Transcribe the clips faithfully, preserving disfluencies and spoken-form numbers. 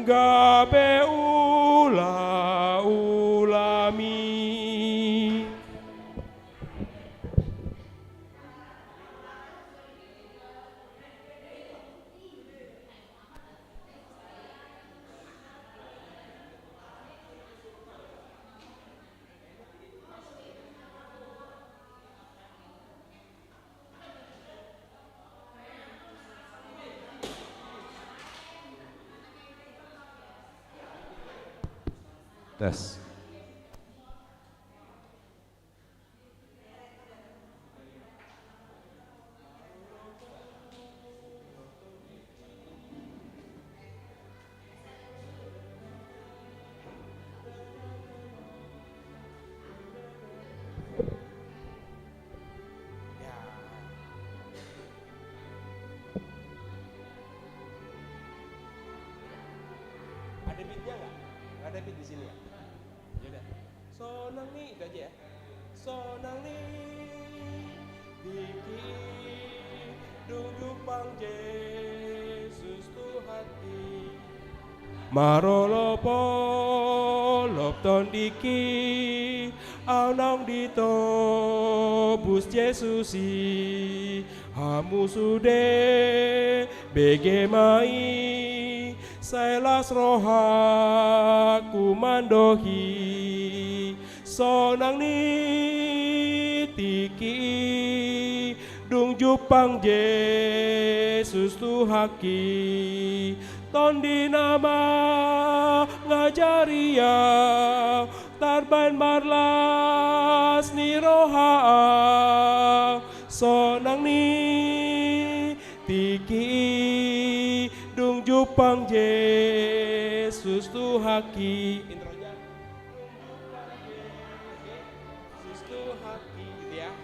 gabe ulaulami. Tes. Ya. Ada beatnya nggak? Nggak ada beat di sini ya? Ya udah. Sonang ni, itu aja ya. Sonang ni tingki i, dung jumpang Jesus Tuhanki. Marolopolop tondingki, au naung ditobus Jesus i. Hamu sude bege ma i, sai las rohangku mandok i. Sonang ni tingki i, dung jumpang Jesus Tuhanki. Tondi na mangajari au, tarbaen marlas ni roha au. Sonang ni tingki i, dung jumpang Jesus Tuhanki. Intronya. Dung jumpang Jesus Tuhanki, gitu ya.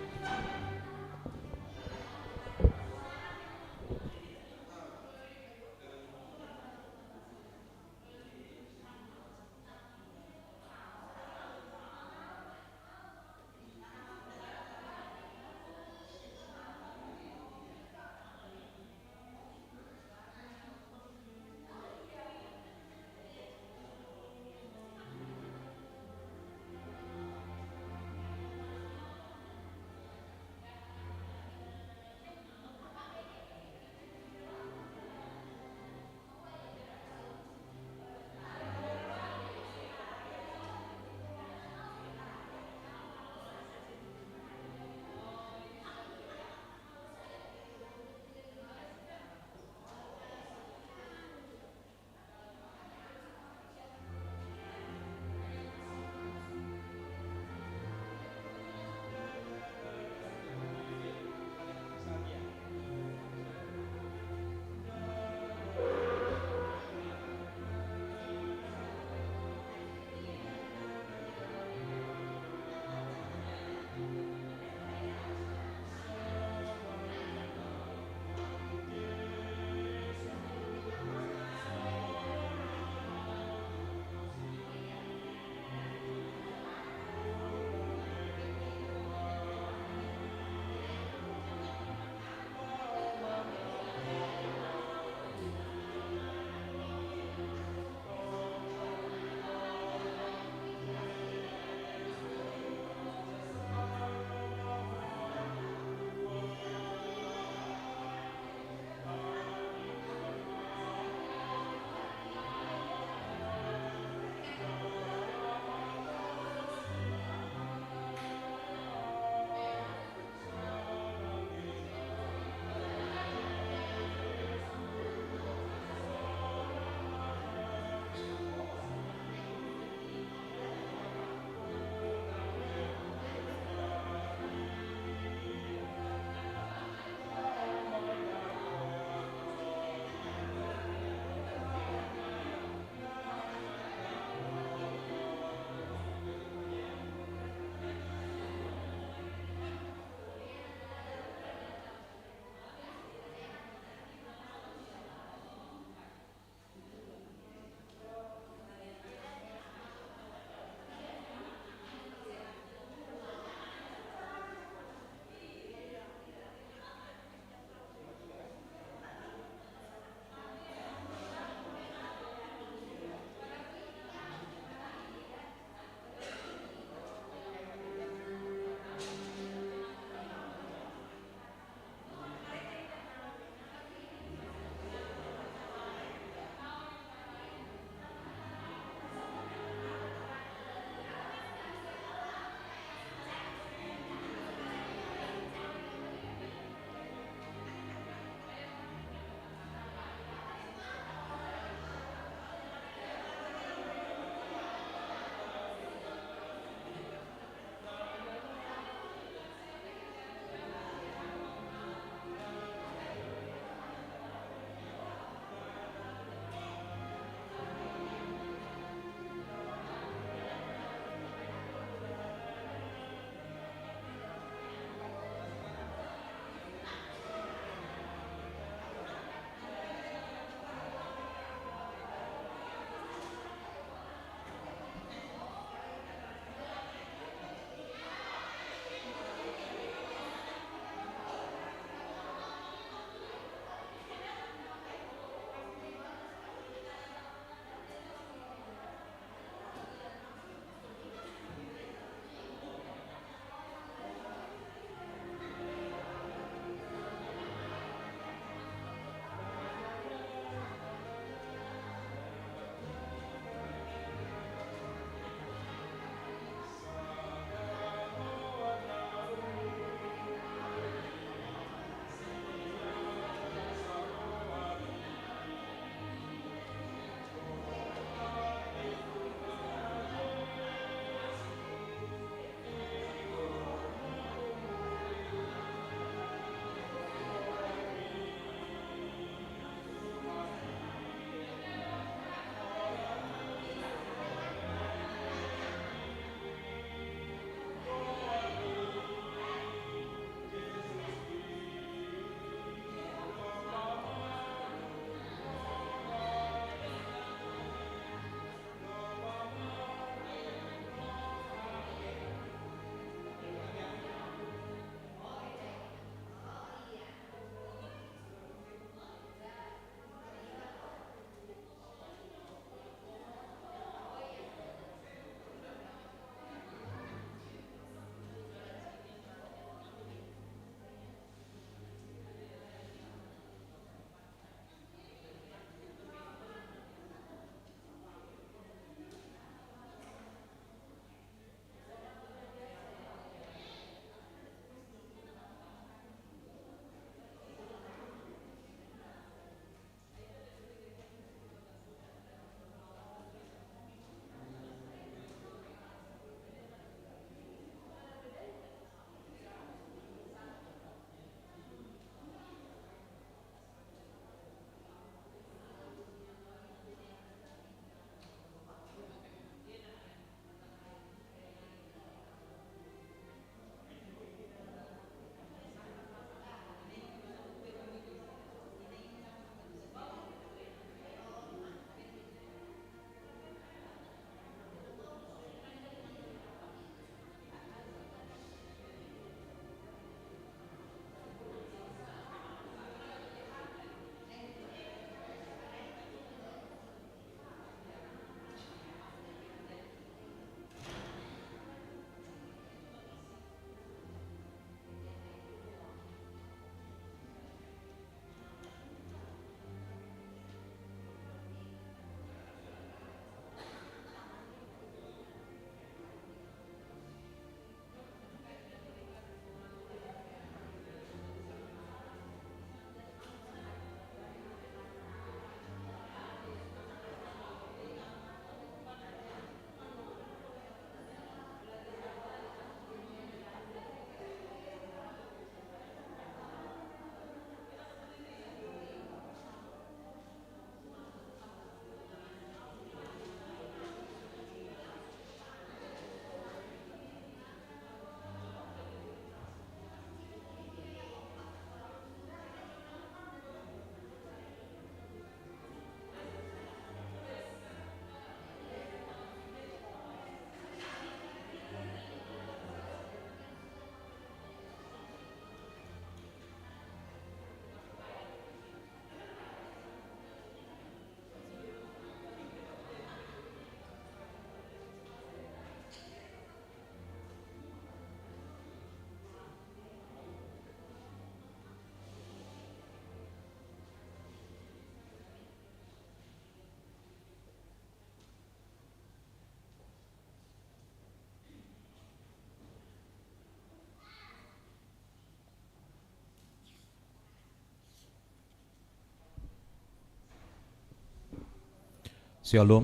Shalom.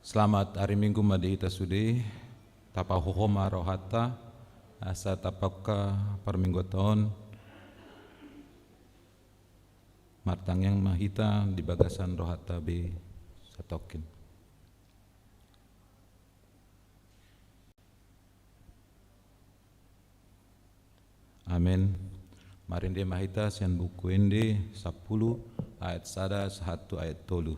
Selamat hari Minggu ma di hita sude. Tapahohom ma rohanta asa tapungka parmingguanta on. Martangiang ma hita di bagasan rohanta be satongkin. Amen. Marende ma hita sian Buku Ende sampulu ayat sada sahat tu ayat tolu.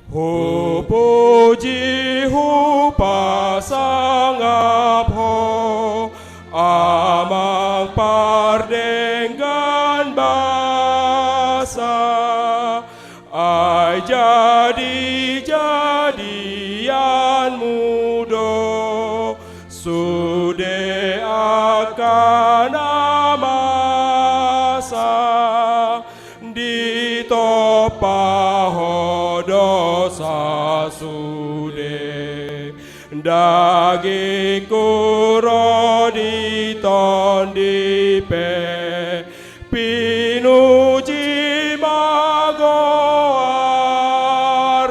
Hupuji, hupasangap Ho, Amang pardenggan basa, ai jadi-jadianmu do sude angka na masa. Ditompa Ho dosa sude, dagingku ro di tondi pe, pinuji ma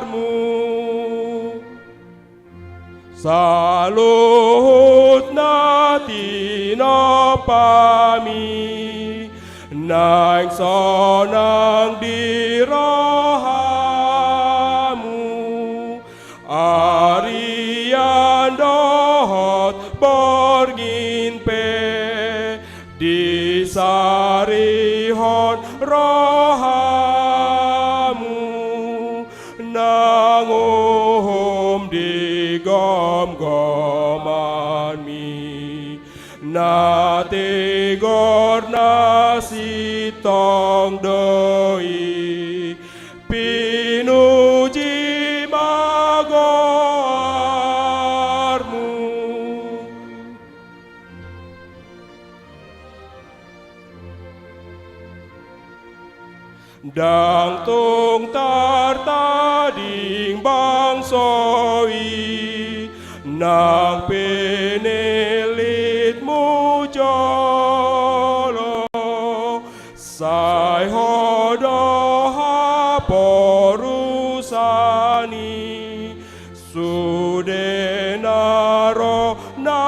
goarmu. Saluhut na tinompami naeng sonang di rohamu, arian dohot borngin pe disarihon rohamu, nang uhum di gomgomanmi. Na tigor na sintong do i, pinuji ma goarmu. Ndang tung tartading bangso i nang pinillitmu jolo, sai Ho do haporusan i. Sude na ro na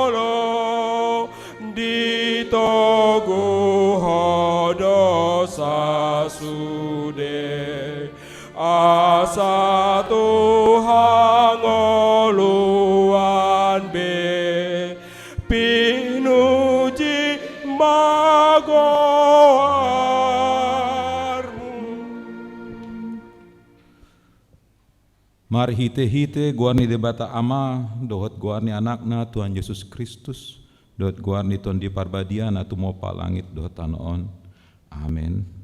olo, ditogu Ho dosa sude, asa tu hangoluan be, pinuji ma goarmu. Marhitehite goar ni Debata Ama, dohot goar ni Anakna Tuhan Jesus Kristus, dohot goar ni Tondi Parbadia na tumompa langit dohot tano on. Amen.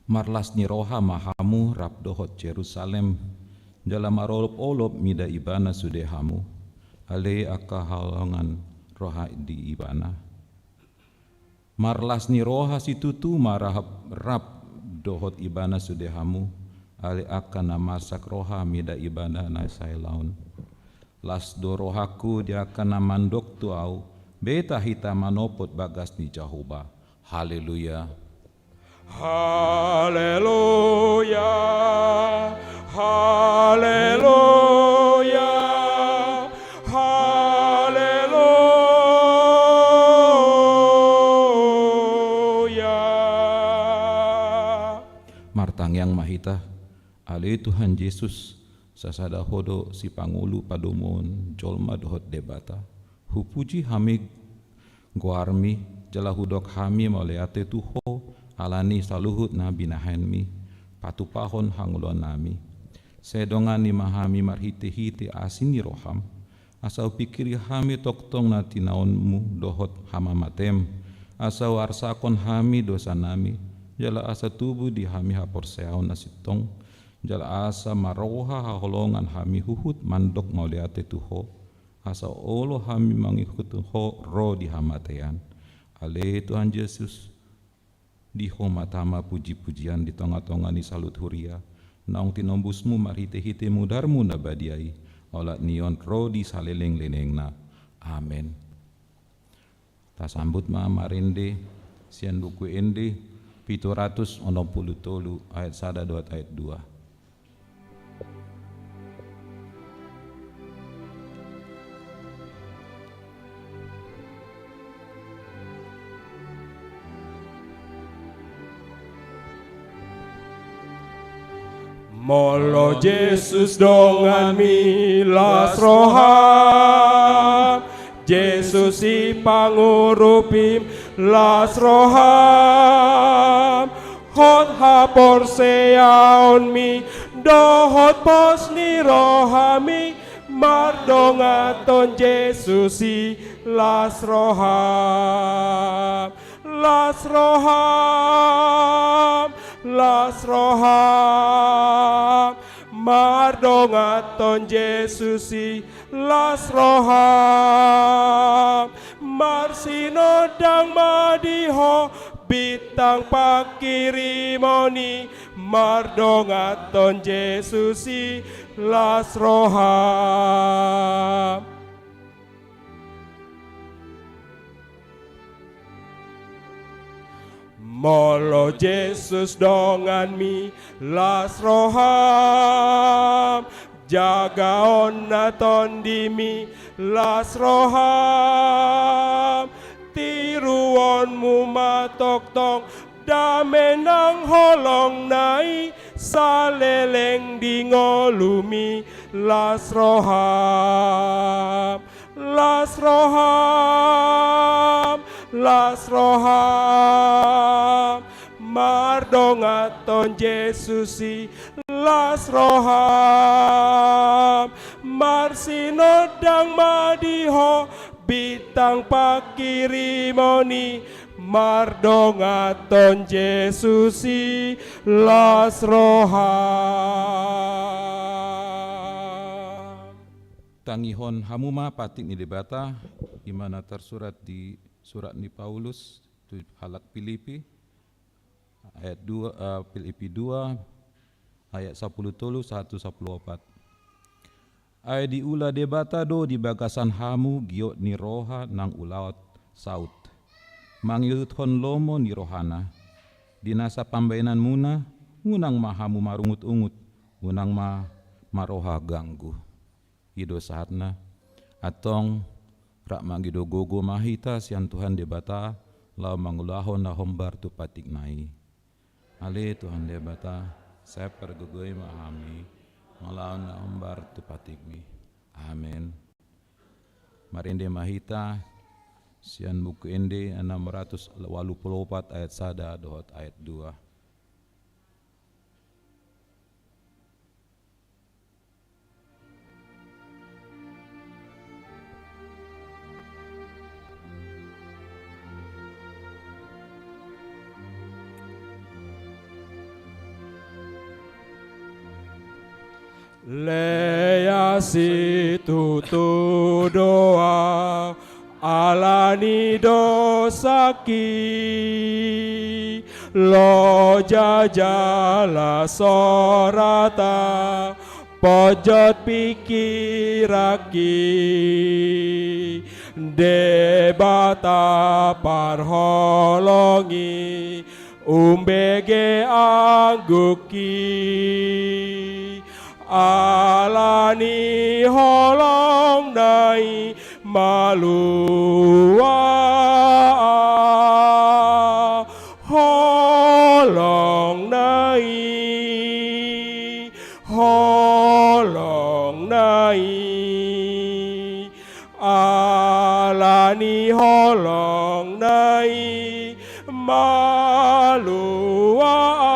Marlas ni roha ma hamu rap dohot Jerusalem, jala marolopolop mida ibana sude hamu, ale angka haholongan roha di ibana. Marlas ni roha situtu ma rap, rap dohot ibana sude hamu, ale angka na marsak roha mida ibana na sailaon. Las do rohangku di angka na mandok tu ahu, beta hita manopot bagas ni Jahowa. Haleluya. Haleluya, haleluya, haleluya. Martangiang ma hita. Ale Tuhan Jesus, sasada Ho do sipangolu padomuhon jolma dohot Debata. Hupuji hami goarmi, jala hudok hami mauliate tu Ho, ala ni saluhut na binahenmi patupahon hangoluannami. Sai dongani ma hami marhitehite asi ni roham, asa hupingkiri hami tongtong na tinaonmu dohot hamamatem, asa huarsakon hami dosanami, jala asa tubu di hami haporseaon na sintong, jala asa marroha haholongan hami huhut mandok mauliate tu Ho, asa olo hami mangihuthon Ho ro di hamatean. Ale Tuhan Jesus, Di Ho ma tama puji-pujian di tonga-tonga ni saluhut huria, naung tinombusmu marhite-hite mudarmu na badia i, olat ni on ro di salelenglelengna. Amen. Tasambut ma marende sian Buku Ende pitu ratus onom pulu tolu ayat sada dohot ayat dua. Molo Jesus donganmi las roham, Jesus i pangurupim las roham, hot haporseaonmi dohot pos ni rohami mardongankon Jesus i las roham. Las roham, las roham, mardongankon Jesus i las roham. Marsinondang ma di ho bintang pangkirimon i mardongankon Jesus i las roham. Molo Jesus donganmi las roham, jagaonna tondimi las roham, tiruonmu ma tongtong dame nang holongna i saleleng di ngolumi las roham. Las roham, las roham, mardongankon Jesus i las roham. Marsinondang ma di ho bintang pangkirimon i mardongankon Jesus i las roham. Tangihon hamu ma patik ni Debata, i ma na tarsurat di surat ni Paulus tu halak Pilipi, ayat dua, eh, Pilipi dua, ayat sapulu tolu sahat tu sapulu opat. Ai diula Debata do di bagasan hamu giot ni roha nang ulaon saut, mangihuthon lomo ni rohana. Di nasa pambahenanmuna, unang ma hamu marungut-ungut, unang ma marroha ganggu. I do sahatna, antong rap mangido gogo ma hita sian Tuhan Debata, laho mangulahon na hombar tu patikna i. Ale Tuhan Debata, sai pargogoi ma hami, mangulahon na hombar tu patikmi. Amen. Marende ma hita, sian Buku Ende enam ratus walu pulu opat ayat sada dohot ayat dua. Lea situtu do ahu ala ni dosangki, loja jala sorata ponjot pingkiranki. Debata parholongi umbege anggukki. Ala ni holongna i malua ahu. Holongna i, holongna i, ala ni holongna i malua ahu.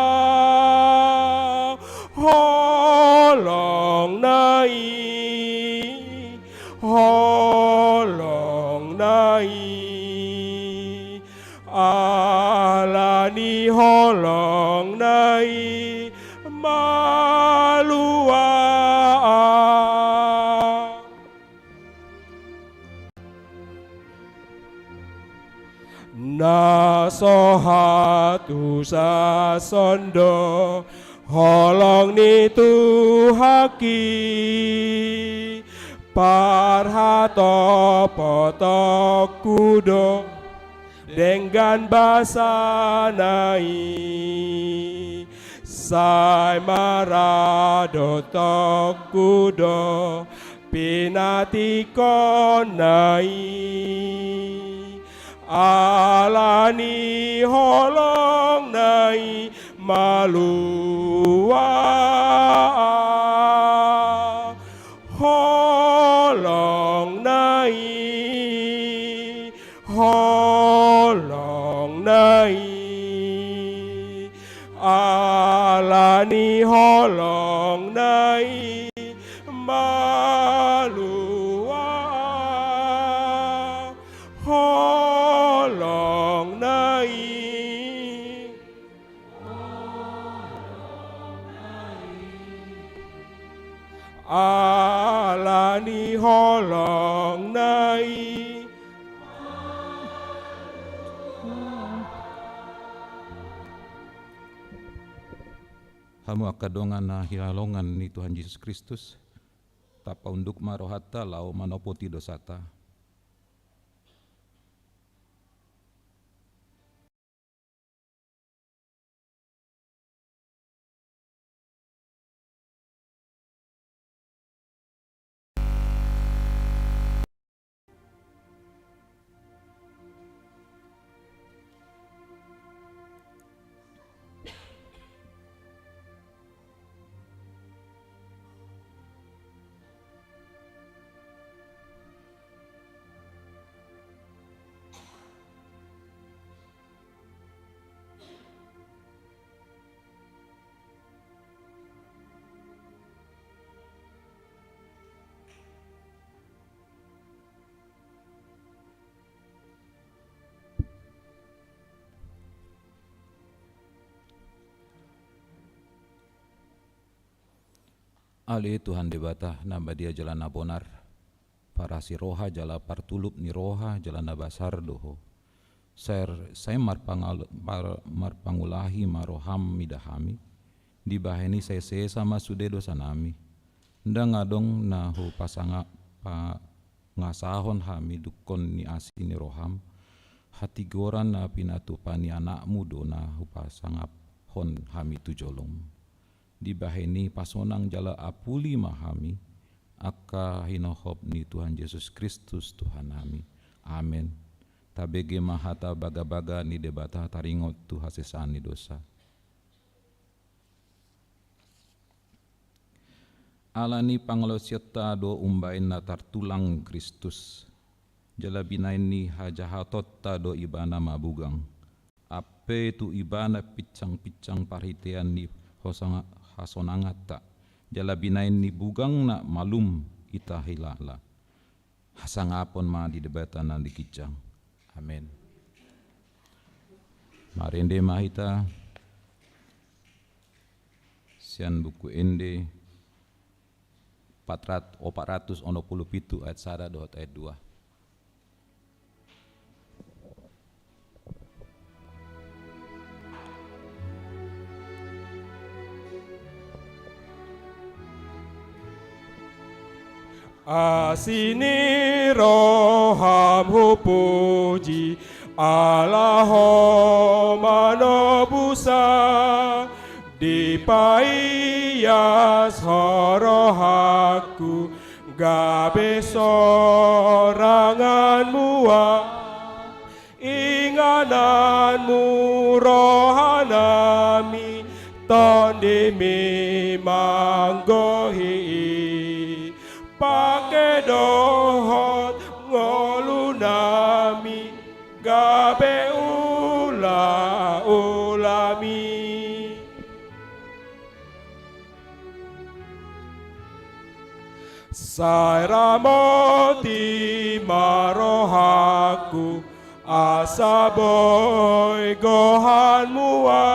Holongna i, holongna i, ala ni holongna i malua ahu. Na so Patundason do holong ni Tuhanki, parhatopotonku do denggan basana i. Sai maradotonku do pinantikhonna i. Ala ni holongna i malua, holongna i, holongna i. Ala ni holongna i malua, holongna i. Ala ni holongna i. Hamu angka dongan na hinaholongan ni Tuhan Jesus Kristus, tapaunduk ma rohanta laho manopoti dosanta. Ale Tuhan Debata na badia jala na bonar, parasi roha jala partulup ni roha jala na basar do Ho. Sai, sai marpangal-, mar-, marpangulahi ma roham mida hami, dibahen i sai sesa ma sude dosanami. Ndang adong na hupasanga-, pa-, ngasahon hami dungkon ni asi ni roham, hatigoran na pinatupa ni Anakmu do na hupasangaphon hami tu jolom. Dibahen i pasonang jala apuli ma hami, angka hinohop ni Tuhan Jesus Kristus Tuhannami. Amen. Tabege ma hata bagabaga ni Debata taringot tu hasesaan ni dosa. Ala ni pangalaosionta do umbahen na tartulang Kristus, jala binahen ni hajahatonta do Ibana mabugang. Ampe tu Ibana pinsangpinsang parhitean ni hosanga-, hasonanganta, jala binahen ni bugangna malum hita hilala. Hasangapon ma di Debata na di ginjang. Amen. Marende ma hita sian Buku Ende opat rat-, opat ratus onom pulu pitu ayat sada dohot ayat dua. Asi ni roham hupuji, ala Ho manobusa, dipaias Ho rohangku, gabe soranganmua. Ingananmu rohanami, tondimi manggohi i, pangke dohot ngolunami, gabe ulaulami. Sai ramoti ma rohangku, asa boi gohanmua,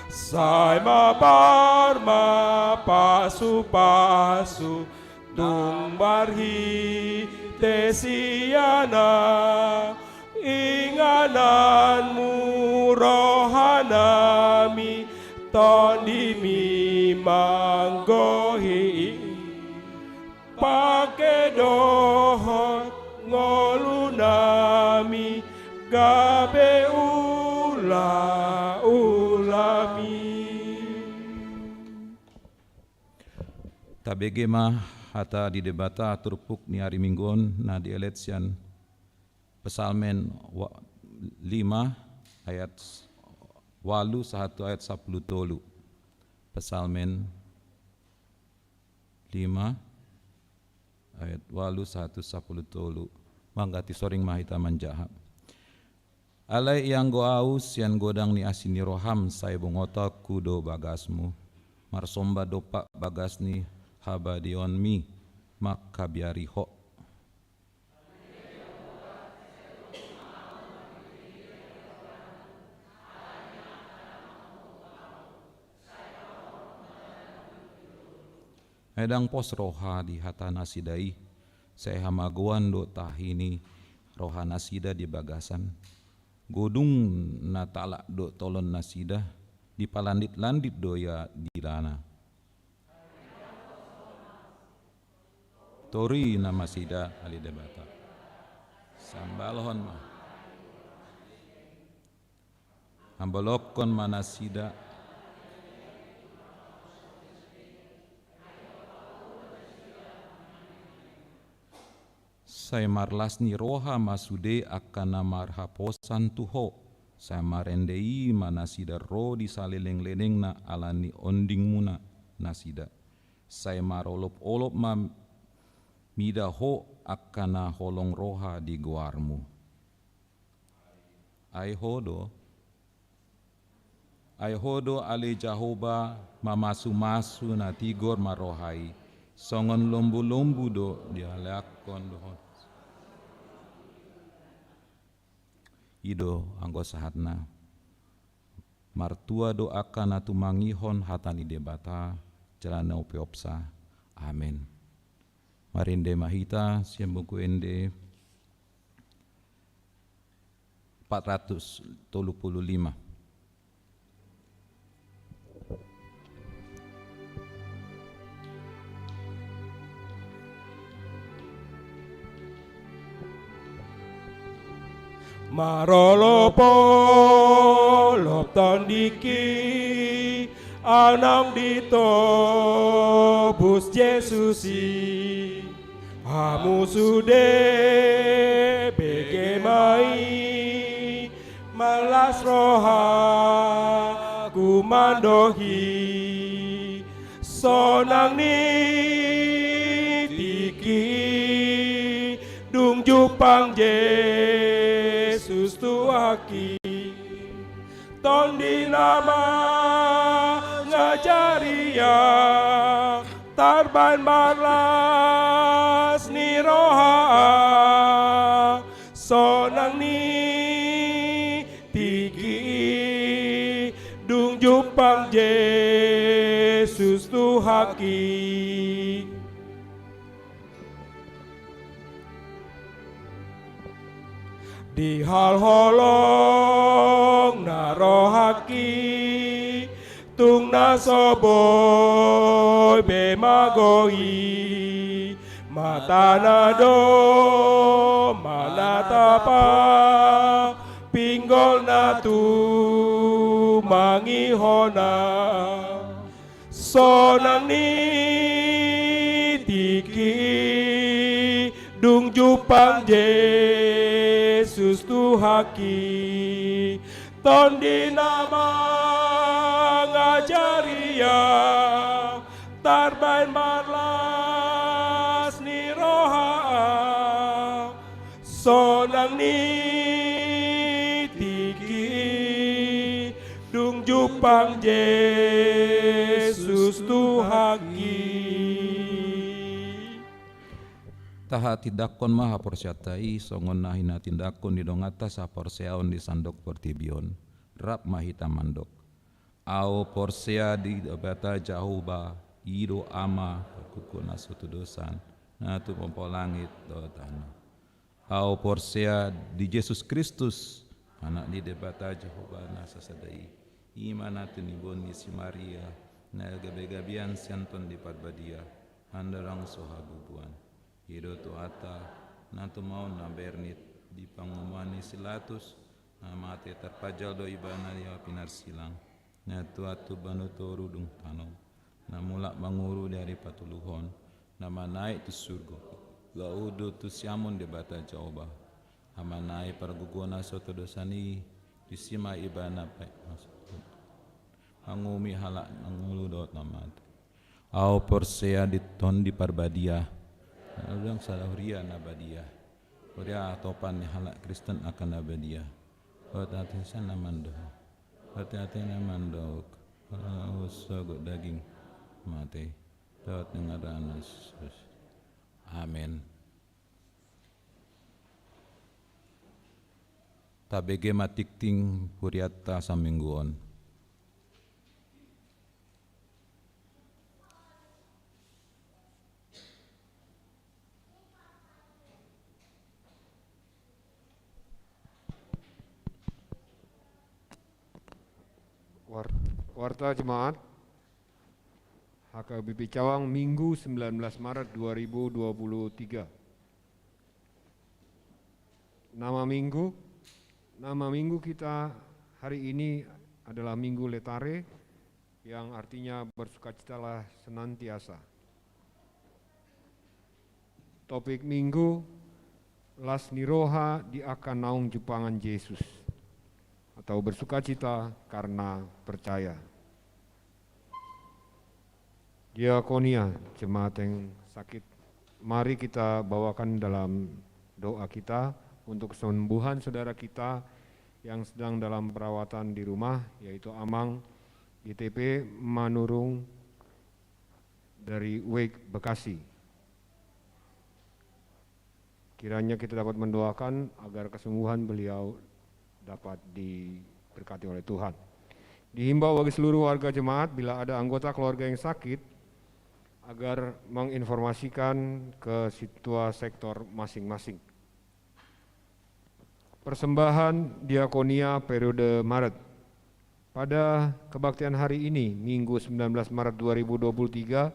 sai mabar ma pasupasu, tung marhite siana. Ingananmu roha nami, tondimi manggohi i. Pangke dohot ngolu nami, gabe ulaulami. Tabege ma hata ni Debata turpuk ni ari Minggu on na dielet sian Psalmen wa-, lima ayat walu sahat tu ayat sampulu tolu. Psalmen lima ayat walu sahat tu sampulu tolu. Mangantusi, soring ma hita manjaha. Alai ianggo ahu sian godang ni asi ni roham, sai bongotonku do bagasmu. Marsomba dompak bagas ni habadiaonmi manghabiari Ho. Ai ndang pos roha di hata nasida i, sai hamagoan do tahi ni roha nasida di bagasan. Godung na talak do tolon nasida, dipalandit-landit do ia dilana. Toruina ma nasida ale Debata. Sambalhon ma. Hambolongkon ma nasida. Sai marlas ni roha ma sude angka na marhaposan tu Ho, sai marende i ma nasida ro di saleleng-lelengna ala ni ondingmuna nasida. Sai marolop-olop ma mida Ho angka na holong roha di goarmu. Ai Ho do, ai Ho do ale Jahowa, mamasu-masu na tigor marroha i, songon lombu-lombu do dialeakkon dohot. I do anggo sahatna. Martua do angka na tumangihon hata ni Debata jala na upeopsa. Amen. Marende ma hita sian Buku Ende empat ratus tolu puluh lima. Marolop-olop tondihi, ai naung ditobus Jesus i. Hamu sude bege ma i, marlas rohaku mandok i. Sonang ni tingki i, dung jumpang Jesus tu haki. Tondi na mangajari ahu, tarbaen marlas ni roha ahu. Sonang ni tingki i, dung jumpang Jesus tu haki. Di hal holong na ro haki, tung na so boi be magou i. Matana do manatap ahu, pinggolna tumangihon ahu. Sonang ni tingki i, dung jumpang Jesus tu haki. Tondi na mangajari ahu, tarbaen marlas ni roha ahu. Sonang ni tingki i, dung jumpang Jesus tu haki. Tahatindanghon ma haporseaonta i songon na hinatindanghon ni donganta saporseaon di sandok portibi on. Rap ma hita mandok. Ahu porsea di Debata Jahowa, i do Ama, Pangkuku na so tudosan, na tumompa langit dohot tano. Ahu porsea di Jesus Kristus, Anak ni Debata Jahowa na sasada i, I ma na tiniboan ni si Maria, na gabe gabean sian Tondi Parbadia, andorang so habubuan. I do Tuhanta, na tumaon na bernit, di panguhuman ni si Pilatus, na mate, tarpajal do ibana di api narsilang, na tuat tu banua toru dung tano, na mulak mangolu di ari patoluhon, na manaek tu surgo, laho do tu siamun Debata Jahowa. Amanna i pargogona so todosan i, disi ma ibana paik masuk. Manguhumi halak na mangolu dohot na mate. Ahu porsea di Tondi Parbadia, na dang sada huria na badia. Huria atopan ni halak Kristen angka na badia. Dohot ate sian na mandok. Dohot ate na mandok. Ahu sogot daging mate. Dohot ni ngara ni Jesus. Amen. Tabege ma tingting hurianta saminggu on. War-, warta jemaat H K B P Cawang, Minggu sembilan belas Maret dua ribu dua puluh tiga. Nama minggu, nama minggu kita hari ini adalah Minggu Letare, yang artinya bersukacitalah senantiasa. Topik minggu, las ni roha di angka naung jumpangan Jesus, atau bersukacita karena percaya. Diakonia, jemaat yang sakit, mari kita bawakan dalam doa kita untuk kesembuhan saudara kita yang sedang dalam perawatan di rumah, yaitu Amang G T P Manurung dari Wake, Bekasi. Kiranya kita dapat mendoakan agar kesembuhan beliau dapat diberkati oleh Tuhan. Dihimbau bagi seluruh warga jemaat, bila ada anggota keluarga yang sakit, agar menginformasikan ke ketua sektor masing-masing. Persembahan diakonia periode Maret. Pada kebaktian hari ini, Minggu sembilan belas Maret dua ribu dua puluh tiga,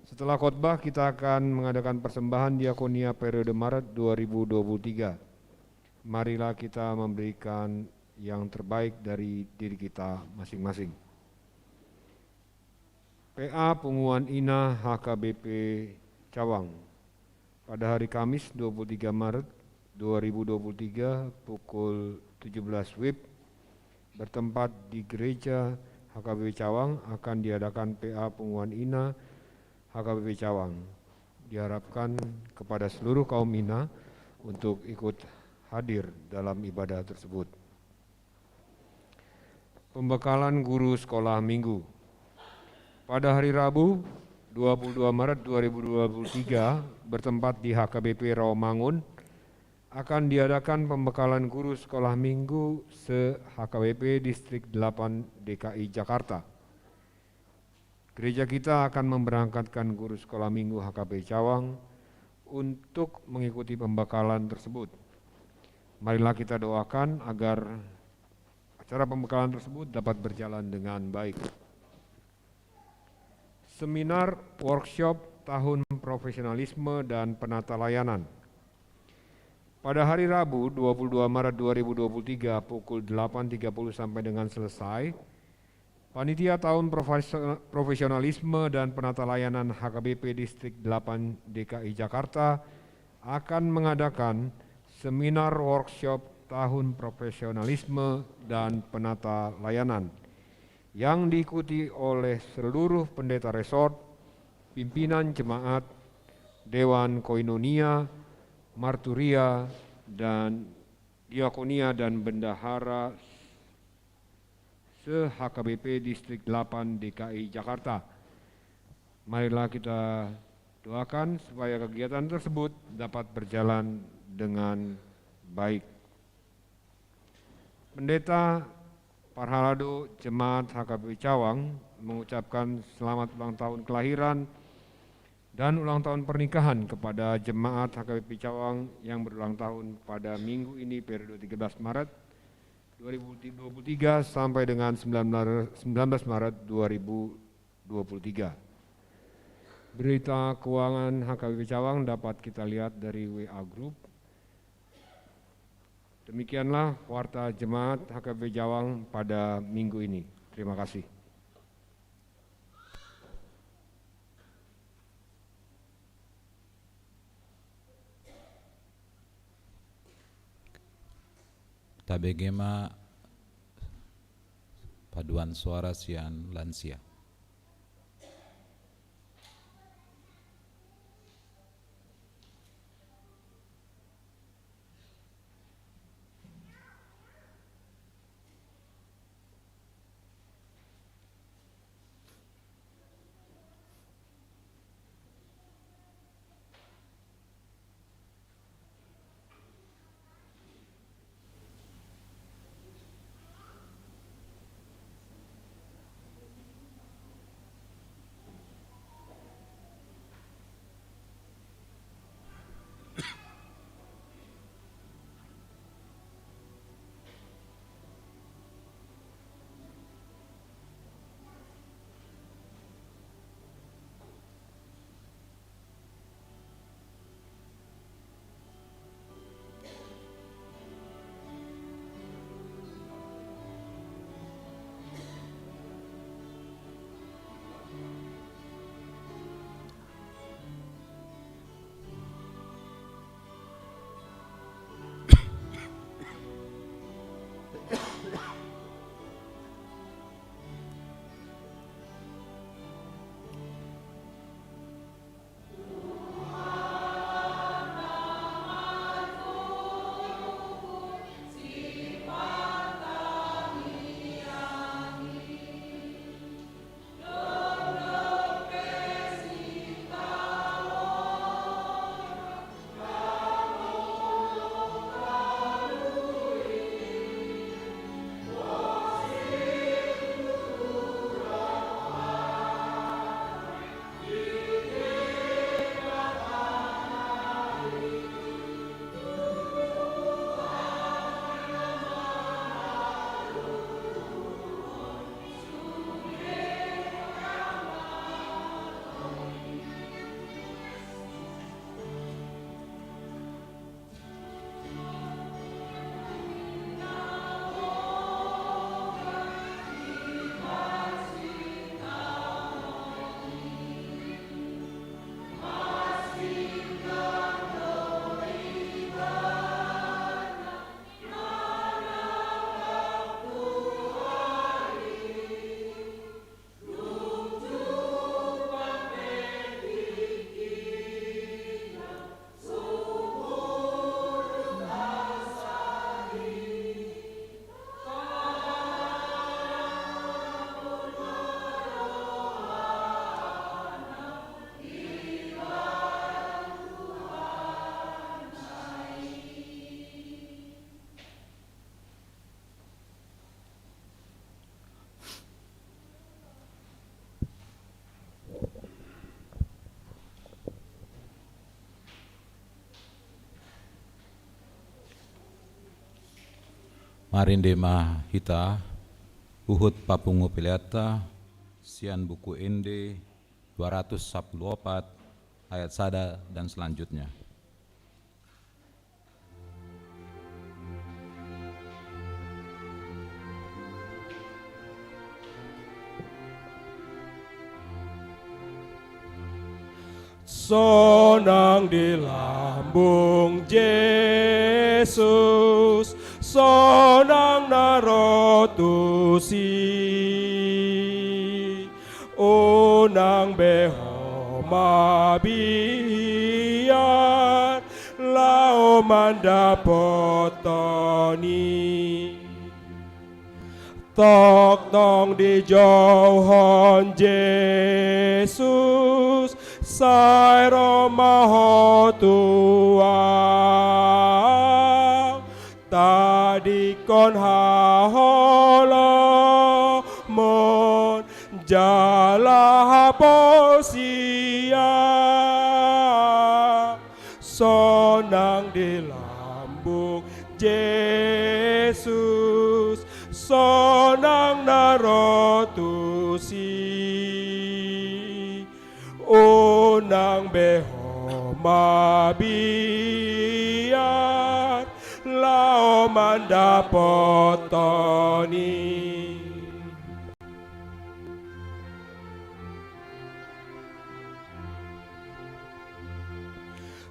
setelah khotbah, kita akan mengadakan persembahan diakonia periode Maret dua ribu dua puluh tiga. Marilah kita memberikan yang terbaik dari diri kita masing-masing. P A Punguan Ina H K B P Cawang. Pada hari Kamis, dua puluh tiga Maret dua ribu dua puluh tiga, pukul tujuh belas W I B, bertempat di Gereja H K B P Cawang, akan diadakan P A Punguan Ina H K B P Cawang. Diharapkan kepada seluruh kaum Ina untuk ikut hadir dalam ibadah tersebut. Pembekalan guru sekolah minggu. Pada hari Rabu, dua puluh dua Maret dua ribu dua puluh tiga, bertempat di H K B P Rawamangun, akan diadakan pembekalan guru sekolah minggu se-H K B P Distrik delapan D K I Jakarta. Gereja kita akan memberangkatkan guru sekolah minggu H K B P Cawang untuk mengikuti pembekalan tersebut. Marilah kita doakan agar acara pembekalan tersebut dapat berjalan dengan baik. Seminar workshop tahun profesionalisme dan penata layanan. Pada hari Rabu, dua puluh dua Maret dua ribu dua puluh tiga, pukul delapan tiga puluh sampai dengan selesai, Panitia Tahun Profesio-, Profesionalisme dan Penata Layanan H K B P Distrik delapan D K I Jakarta akan mengadakan seminar workshop Tahun Profesionalisme dan Penata Layanan yang diikuti oleh seluruh pendeta resort, pimpinan jemaat, dewan koinonia, marturia, dan diakonia dan bendahara se-H K B P Distrik delapan D K I Jakarta. Marilah kita doakan supaya kegiatan tersebut dapat berjalan dengan baik. Pendeta Parhalado Jemaat H K B P Cawang mengucapkan selamat ulang tahun kelahiran dan ulang tahun pernikahan kepada Jemaat H K B P Cawang yang berulang tahun pada minggu ini, periode tiga belas Maret, dua ribu dua puluh tiga sampai dengan sembilan belas, sembilan belas Maret dua ribu dua puluh tiga. Berita keuangan H K B P Cawang dapat kita lihat dari W A Group. Demikianlah warta jemaat H K B P Cawang pada minggu ini. Terima kasih. Tabege ma paduan suara sian lansia. Marende ma hita huhut papungu peleanta sian Buku Ende dua ratus sapuluh opat ayat sada dan selanjutnya. Sonang di lambung Jesus, sonang na ro tusi. Unang be ho mabiar laho mandapothon i. Tongtong dijouhon Jesus, sai ro ma ho tu ahu. Tadingkon haholomon jala haporseaon. Sonang di lambung Jesus, tusi. Unang be ho mabiar laho mandapothon i.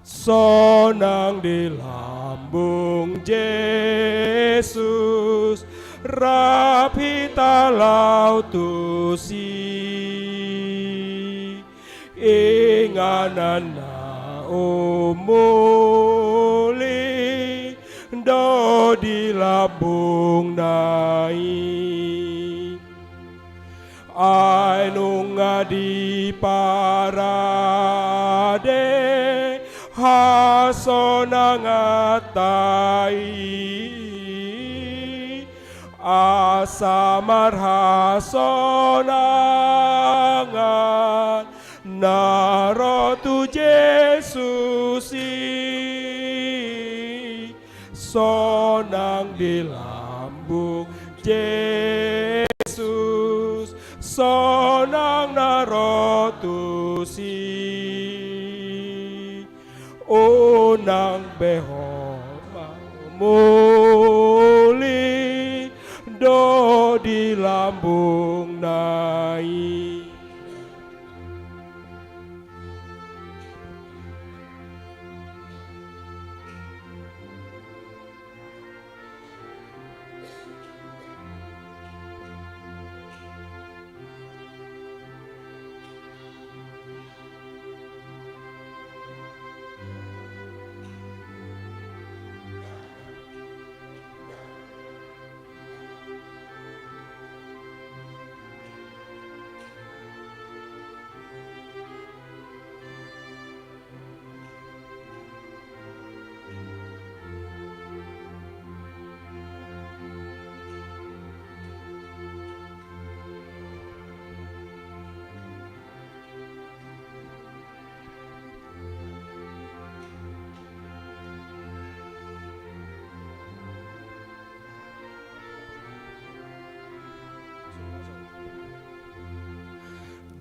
Sonang di lambung Jesus, rap hita laho tusi. Inganan na umuli do di lambungna i. Ai nunga diparade hasonanganta i, asa marhasonangan na ro tu Jesus i. Sonang di lambung Jesus, sonang na ro tusi. Unang be ho mamuli do di lambungna i.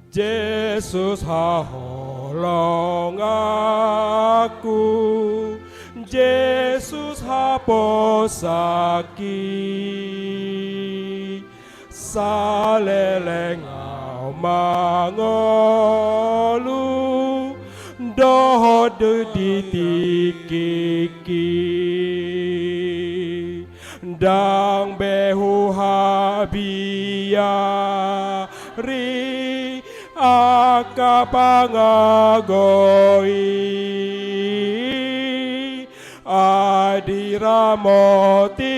Jesus haholonganku, Jesus haposakki, saleleng ahu mangolu dohot di tingkingki. Ndang be huhabiari angka pangago i, ai diramoti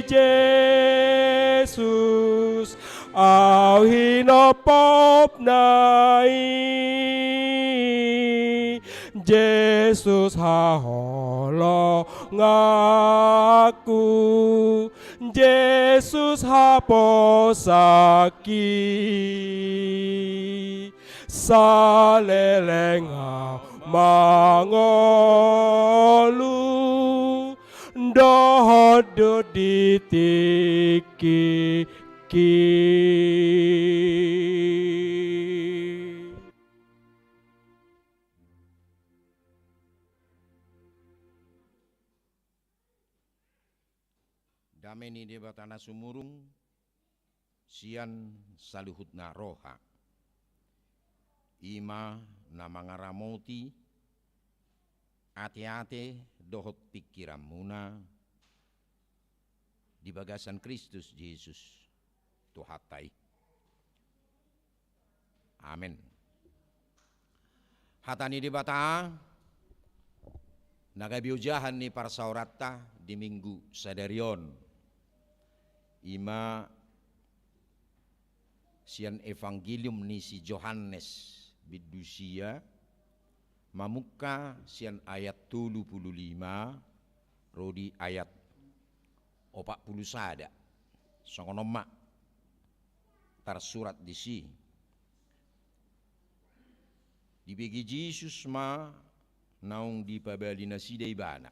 Jesus ahu hinompopna i. Jesus haholonganku, Jesus haposakki, saleleng ahu mangolu dohot di tingkingki. Dame ni Debata na sumurung sian saluhutna roha, i ma na mangaramoti ateate dohot pingkiranmuna di bagasan Kristus Jesus Tuhanta i. Amen. Hata ni Debata na gabe ojahan ni parsaoranta di Minggu sadari on, i ma sian Evangelium ni si Johannes bindu sia, mamungka sian ayat tolu pulu lima ro di ayat opat pulu sada. Songon on ma tarsurat disi. Dibege Jesus ma naung dipabali nasida ibana.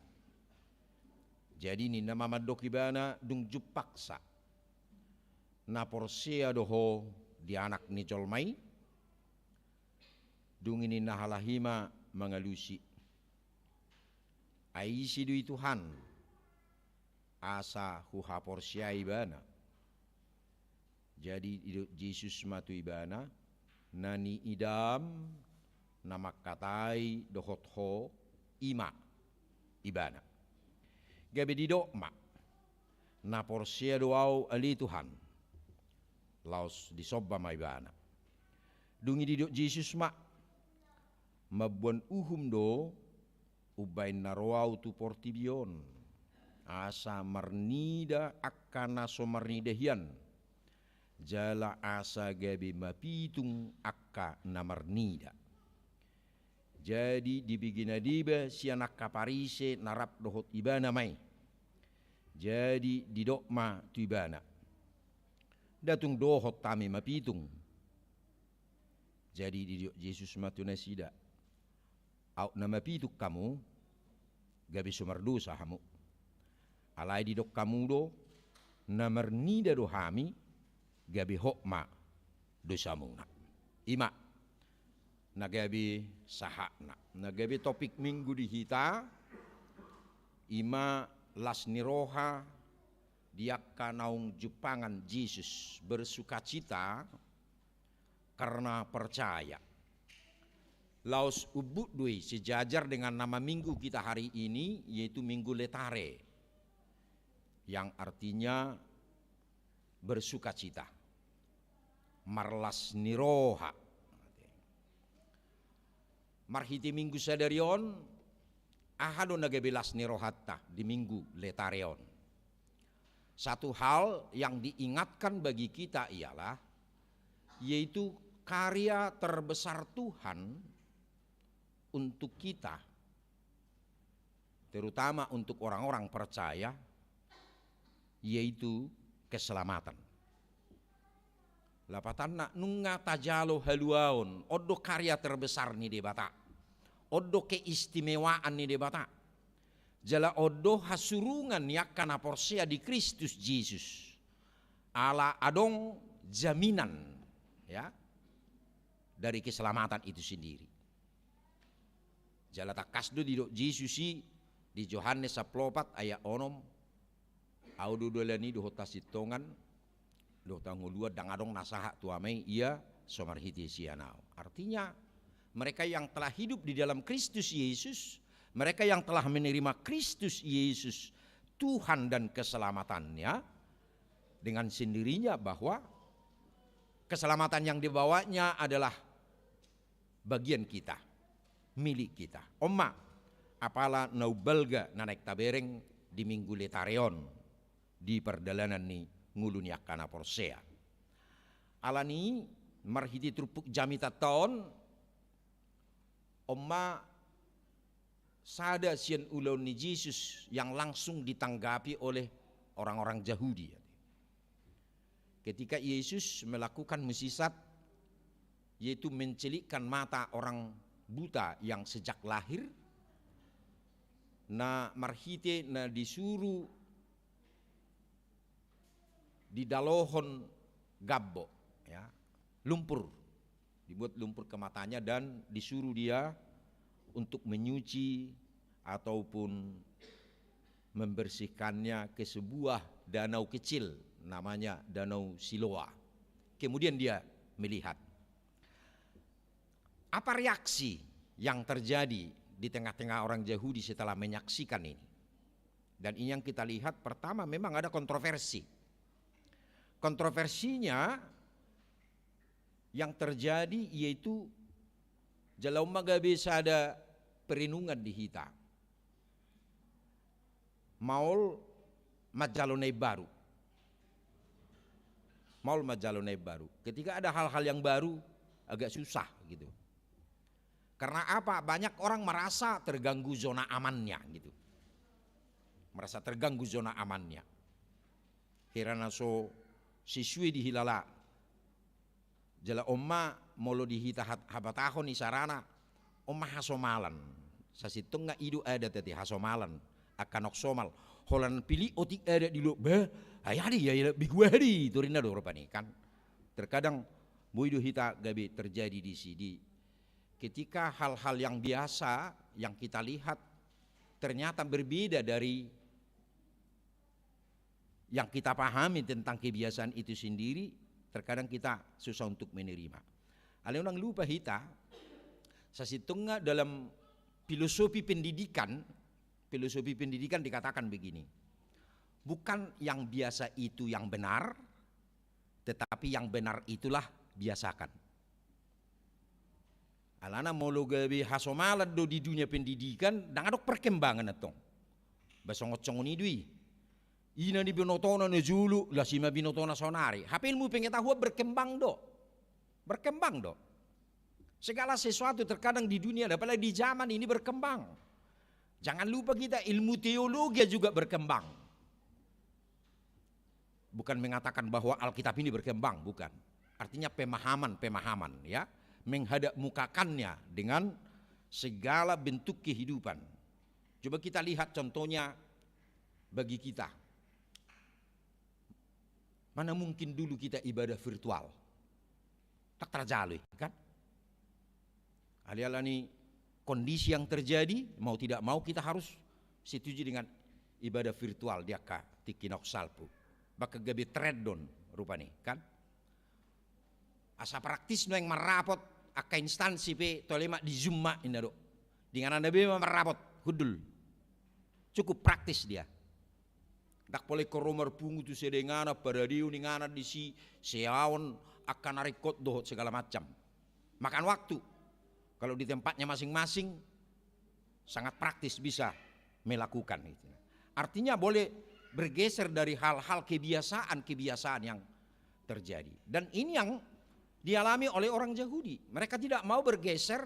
Jadi ninna ma mandok ibana, dung jumpangsa, na porsea do ho di Anak ni jolma i. Dung i ninna halak i ma mangalusi: Ai ise do i Tuhan, asa huhaporseai ibana? Jadi didok Jesus ma tu ibana: Na niidam, na mangkatai dohot ho, i ma ibana. Gabe didok ma: Na porsea do ahu ale Tuhan. Laos disomba ma ibana. Dung i didok Jesus ma: Mamboan uhum do umbahen na ro ahu tu portibi on, asa marnida angka na so marnida hian, jala asa gabe mapitung angka na marnida. Jadi dibege na deba sian angka Parise na rap dohot ibana ma i. Jadi didok ma tu ibana: Nda tung dohot hami mapitung. Jadi didok Jesus ma tu nasida: Aut na mapitung hamu, gabe so mardosa hamu. Alai didok hamu do: Na marnida do hami, gabe hot ma dosamuna. I ma na gabe sahatna. Na gabe topik Minggu di hita, i ma las ni roha di angka naung jumpangan Jesus, bersukacita karena percaya. Laos umbuk do i sejajar dengan nama minggu kita hari ini, yaitu Minggu Letare, yang artinya bersukacita, marlas ni roha. Marhite Minggu sadari on, aha do na gabe las ni rohanta di Minggu Letare on? Satu hal yang diingatkan bagi kita ialah, yaitu karya terbesar Tuhan untuk kita, terutama untuk orang-orang percaya, yaitu keselamatan. Lapatanna, nunga tajalo haluaon, on do karya terbesar ni Debata, on do keistimewaan ni Debata, jala on do hasurungan ni angka na porsea di Kristus Jesus. Ala adong jaminan, ya, dari keselamatan itu sendiri. Jala tangkas do didok Jesus i di Johannes sampulu opat ayat onom: Ahu do dalan i dohot hasintongan dohot hangoluan, ndang adong na sahat tu Ama i ia so marhite sian ahu. Artinya, mereka yang telah hidup di dalam Kristus Yesus, mereka yang telah menerima Kristus Yesus, Tuhan dan keselamatannya, dengan sendirinya bahwa keselamatan yang dibawanya adalah bagian kita, milik kita. On ma apala na umbalga na naeng tabereng di Minggu Letare on di pardalanan ni ngolu ni angka na porsea. Alani i, marhite turpuk jamitanta on, on ma sada sian ulaon ni Jesus yang langsung ditanggapi oleh orang-orang Jahudi. Ketika Yesus melakukan mukjizat, yaitu mencelikkan mata orang buta yang sejak lahir, na marhite na disuru didalohon gambok, ya, lumpur, dibuat lumpur ke matanya dan disuruh dia untuk menyuci ataupun membersihkannya ke sebuah danau kecil, namanya Danau Siloa. Kemudian dia melihat. Apa reaksi yang terjadi di tengah-tengah orang Yahudi setelah menyaksikan ini? Dan ini yang kita lihat, pertama, memang ada kontroversi. Kontroversinya yang terjadi yaitu jala on ma gabe sada perenungan di hita. Maol manjalo na imbaru. Maol manjalo na imbaru. Ketika ada hal-hal yang baru, agak susah gitu. Karena apa? Banyak orang merasa terganggu zona amannya gitu. Merasa terganggu zona amannya. Hira na so sisue dihilala. Jala on ma molo di hita hat-, habatahon isarana, on ma hasomalan. Sasintongna i do adat ate, hasomalan. Angka naung somal. Holan pilit otik adat di lomba, ai adi, ai adat begu adi, torinna do rupani kan. Terkadang Boi do hita gabe terjadi di sini. Ketika hal-hal yang biasa yang kita lihat ternyata berbeda dari yang kita pahami tentang kebiasaan itu sendiri, terkadang kita susah untuk menerima. Alai unang lupa hita, sasintongna dalam filosofi pendidikan, filosofi pendidikan dikatakan begini, bukan yang biasa itu yang benar, tetapi yang benar itulah biasakan. Alana molo gabe hasomalan do di dunia pendidikan, ndang adong perkembangan antong. Ba songon-songon i do i. Ina ni binotona na jolo, las i ma binotona saonari. Hape ilmu pengetahuan berkembang do. Berkembang do. Segala sesuatu terkadang di dunia, apalagi di zaman ini berkembang. Jangan lupa kita, ilmu teologi juga berkembang. Bukan mengatakan bahwa Alkitab ini berkembang, bukan. Artinya pemahaman-pemahaman, ya, menghadap mukakannya dengan segala bentuk kehidupan. Coba kita lihat contohnya bagi kita. Mana mungkin dulu kita ibadah virtual? Tak terjalo, kan? Alai alani kondisi yang terjadi, mau tidak mau kita harus setuju dengan ibadah virtual di angka tingki na salpu. Bahkan gabe tren do on rupani, kan? Asa praktis nuaeng marrapot, angka instansi pe tole ma di Zoom ma inna do. Di inganan na be ma marrapot, hundul. Cukup praktis dia. Ndang pola ingkon ro marpungu tu sada inganan, paradehon inganan disi, seaon angka na ringkot dohot segala macam. Makan waktu. Kalau di tempatnya masing-masing, sangat praktis bisa melakukan itu. Artinya boleh bergeser dari hal-hal kebiasaan-kebiasaan yang terjadi. Dan ini yang dialami oleh orang Yahudi. Mereka tidak mau bergeser.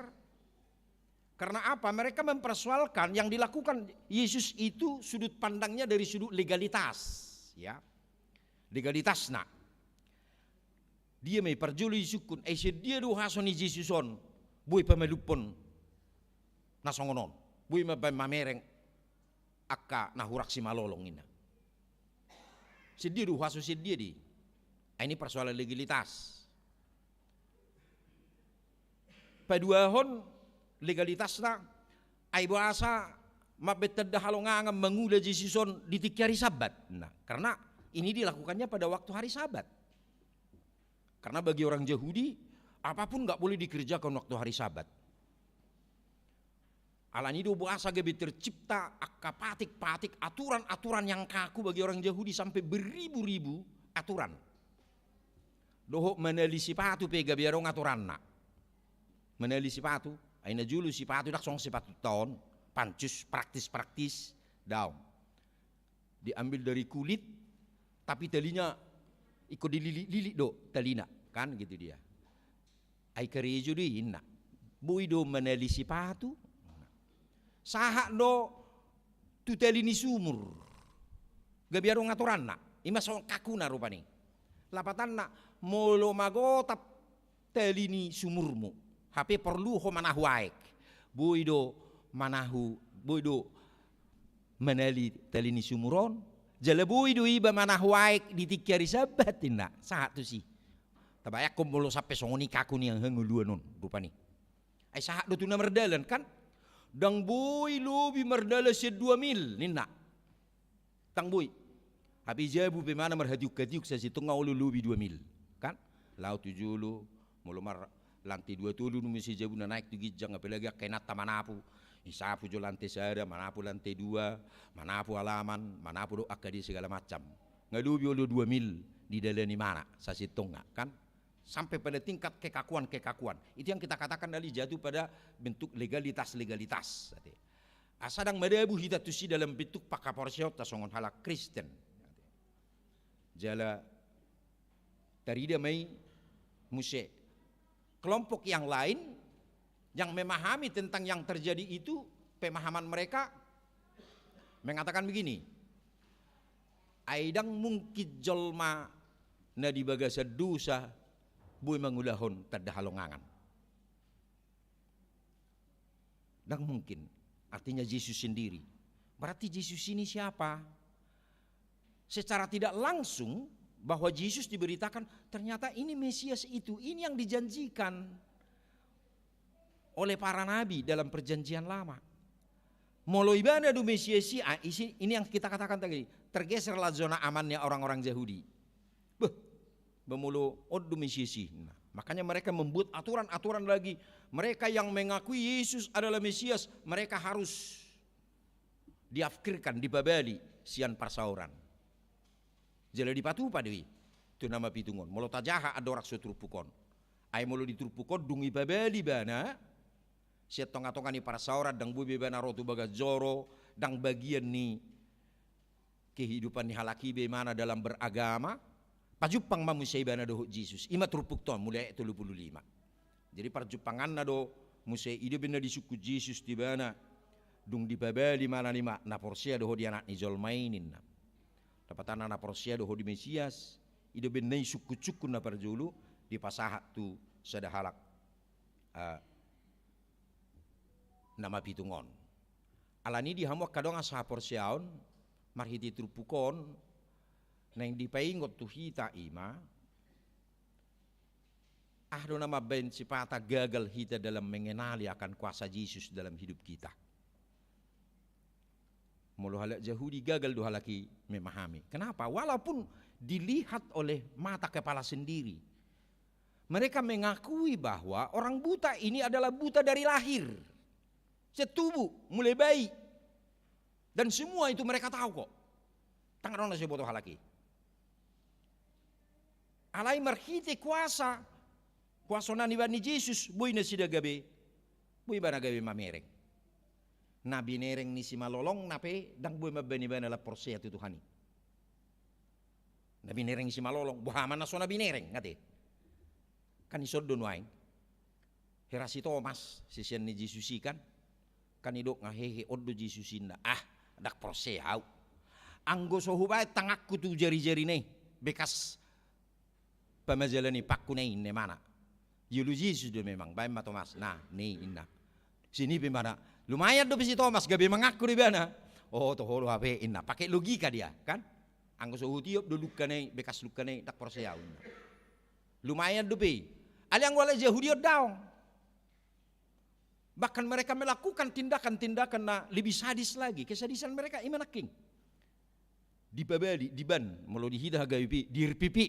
Karena apa? Mereka mempersoalkan yang dilakukan Yesus itu sudut pandangnya dari sudut legalitas, ya. Legalitasna. Dia ma i parjolo disungkun, ai sian dia do huaso ni Jesus on boi pamalumhon na songon on, boi ma-, mamereng angka na hurang simalolong inna. Sian dia do huaso, sian dia do i. Ai ini persoalan legalitas. Paduahon legalitasna, ai boasa mambaen tanda halongangan mangula Jesus on di tingki ari Sabat. Nah, karena ini dilakukannya pada waktu hari Sabat. Karena bagi orang Yahudi, apapun nggak boleh dikerjakan waktu hari Sabat. Alani do boasa gabe tercipta angka patik-patik, aturan-aturan yang kaku bagi orang Yahudi sampai beribu-ribu aturan. Dohot manali sipatu pe gabe adong aturanna. Manali sipatu, ai na jolo sipatu ndang songon sipatu taon, pancus, praktis-praktis, daong. Diambil dari kulit, tapi talinya ingkon dililit-lilit do talina, kan gitu dia. Ai karejo do i inna. Boi do manali sipatu. Sahat do tu tali ni sumur. Gabe adong aturanna. Ima songon kakuna rupani. Lapatanna, molo magotap tali ni sumurmu, hape porlu ho manahu aek. Boi do manahu, boi do manali tali ni sumur on, jala boi do iba manahu aek di tingki ari Sabat inna, sahat tusi. Tabayangkon molo sampe songon i kaku ni hangoluan on rupani. Ai sahat do tu na mardalan, kan? Ndang boi lobi mardalan sian dua mil ninna. Ndang boi. Hape jabu pe mana marhatiuk-hatiuk sasintongna olo lobi dua mil, kan? Laho tu jolo, molo mar lantai dua tolu do muse jabu na naek tu ginjang, apalagi angka inanta manapu. Isapu jo lantai sada, manapu lantai dua, manapu halaman, manapu dohot angka dia segala macam. Nga lobi olo dua mil didalani mana sasintongna, kan? Sampai pada tingkat kekakuan-kekakuan. Itu yang kita katakan tadi jatuh pada bentuk legalitas-legalitas. Asa ndang madabu hita tusi dalam bentuk panghaporseaonta songon halak Kristen. Jala tarida ma i muse. Kelompok yang lain yang memahami tentang yang terjadi itu, pemahaman mereka mengatakan begini, ai ndang mungkin jolma na di bagasan dosa boi mangulahon tanda halongangan. Ndang mungkin. Artinya Jesus sendiri. Berarti Jesus ini siapa? Secara tidak langsung, bahwa Jesus diberitakan, ternyata ini Mesias itu, ini yang dijanjikan oleh para nabi dalam Perjanjian Lama. Molo ibana do Mesias i, ah, isi, ini yang kita katakan tadi, tergeserlah zona amannya orang-orang Yahudi. Beh, ba molo on do Mesias i. Nah, makanya mereka membuat aturan-aturan lagi. Mereka yang mengakui Yesus adalah Mesias, mereka harus diafkirkan, dipabali sian parsaoran. Jala dipatupa do i tu na mapitung on. Molo tajaha andorang so turpuk on. Ai molo di turpuk on dung ipabali ibana sian tonga-tonga ni parsaoran, ndang boi be ibana ro tu bagas joro, ndang bagian ni kehidupan ni halak i be ibana dalam beragama, pajumpang ma muse ibana dohot Jesus. I ma turpukta on, mulai ayat tolu pulu lima. Jadi parjumpanganna do muse, i do umbahen na disungkun Jesus tu ibana, dung dipabali ma na, i ma, na porsea do ho di Anak ni jolma i, ninna. Dapotanna na porsea do ho di Mesias, i do umbahen na i sungkun-sungkun na parjolo dipasahat tu sada halak, eh, na mapitung on. Alani i di hamu angka dongan sahaporseaon, marhite turpuk on, naeng dipaingot tu hita i ma, aha do na mambahen sipata gagal hita dalam mengenali akan kuasa Jesus dalam hidup kita. Molo halak Jahudi gagal do halak i memahami. Kenapa? Walaupun dilihat oleh mata kepala sendiri. Mereka mengakui bahwa orang buta ini adalah buta dari lahir. Setubu, mulai bayi. Dan semua itu mereka tahu kok. Ndang adong na so diboto halak i. Alai marhite kuasa, kuasa na nibaen ni Jesus, boi nasida gabe, boi ibana gabe mamereng. Na binereng ni simalolong na pe ndang boi mambahen ibana lam porsea tu Tuhan i. Na binereng ni simalolong, boha ma na so na binereng, nga ate. Kan dison do nuaeng. Hera si Tomas, sisean ni Jesus i kan. Kan didok nga hehe, on do Jesus i, ninna. Ah, ndang porsea au. Anggo so hubaen tanganku tu jari-jarina i, bekas pamajalan ni pangkuna i, ninna ibana. Diolo Jesus do memang, baen ma Tomas. Nah, ni, ninna. Sian i pe ibana, lumayan dope si Tomas, gabe mangaku do ibana. Oh, toho do hape, ninna. Pakai logika dia, kan? Anggo so hutiop do lungkana i, bekas lungkana i, ndang porsea au, ninna. Lumayan dope i. Alai anggo halak Jahudi on daong. Bahkan mereka melakukan tindakan-tindakan na lebih sadis lagi. Kesadisan mereka i ma nangkin. Dipabali, diban, molo di hita H K B P, dirpipi.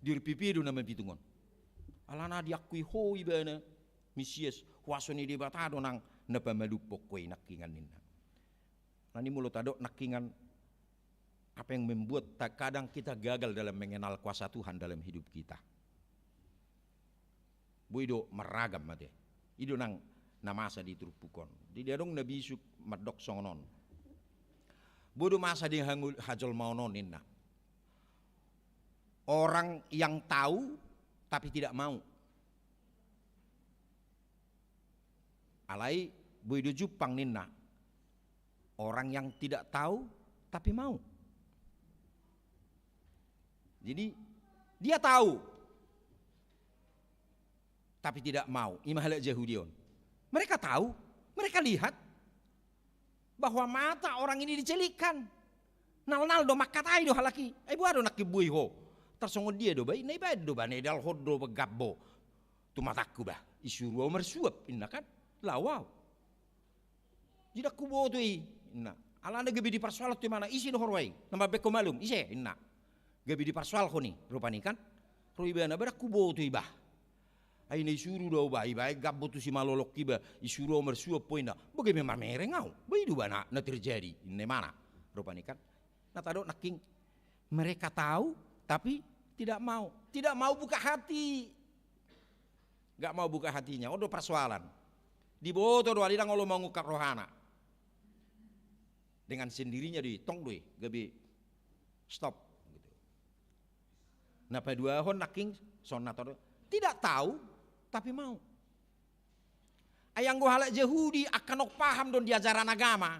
Dirpipi do na mapitung on. Alana diakui ho ibana Mesias, huaso ni Debata do nang na pamalumhon ho i nangkiningan, ninna. Alani molo tadok nangkiningan, apa yang membuat ta-, kadang kita gagal dalam mengenal kuasa Tuhan dalam hidup kita? Boi do marragam ate. I do nang na masa di turpuk on. Jadi adong na bisuk mandok songon on. Boi do masa di hangul-, hajolmaon on, ninna. Orang yang tahu tapi tidak mau. Alai boi do jumpang, ninna. Orang yang tidak tahu tapi mau. Jadi dia tahu tapi tidak mau. I ma halak Jahudi on. Mereka tahu, mereka lihat bahwa mata orang ini dicelikkan. Nalnal do, mangkatai do halak i. Ai boha do nangkin boi ho? Tarsongon dia do ba i, na ibaen do ba, na idalhon do ba gambo tu matangku ba. Disuru au marsuap, ninna kan. Laho au. Jadi ndang huboto i, ninna. Alana gabe diparsoalhon tu ibana, ise do ho roha i? Na mambaen ho malum, ise, ninna. Gabe diparsoalhon i, rupani kan. Ro ibana ba, ndang huboto i ba. Ai na disuru do au ba, ibaen gambo tu simalolong i ba, disuru au marsuap ho, ninna. Ba gabe mamereng au. Ba i do ba na, na terjadi, ninna ibana. Rupani kan. Na tadok nangkin, mereka tahu tapi tidak mau. Tidak mau buka hati. Nggak mau buka hatinya. On do parsoalan. Diboto do, alai ndang olo mangungkap rohana. Dengan sendirinya do i, tong do i, gabe stop. Gitu. Na paduahon nangkin, songon na tadok. Tidak tahu, tapi mau. Ai anggo halak Jahudi, angka naung paham do on di ajaran agama.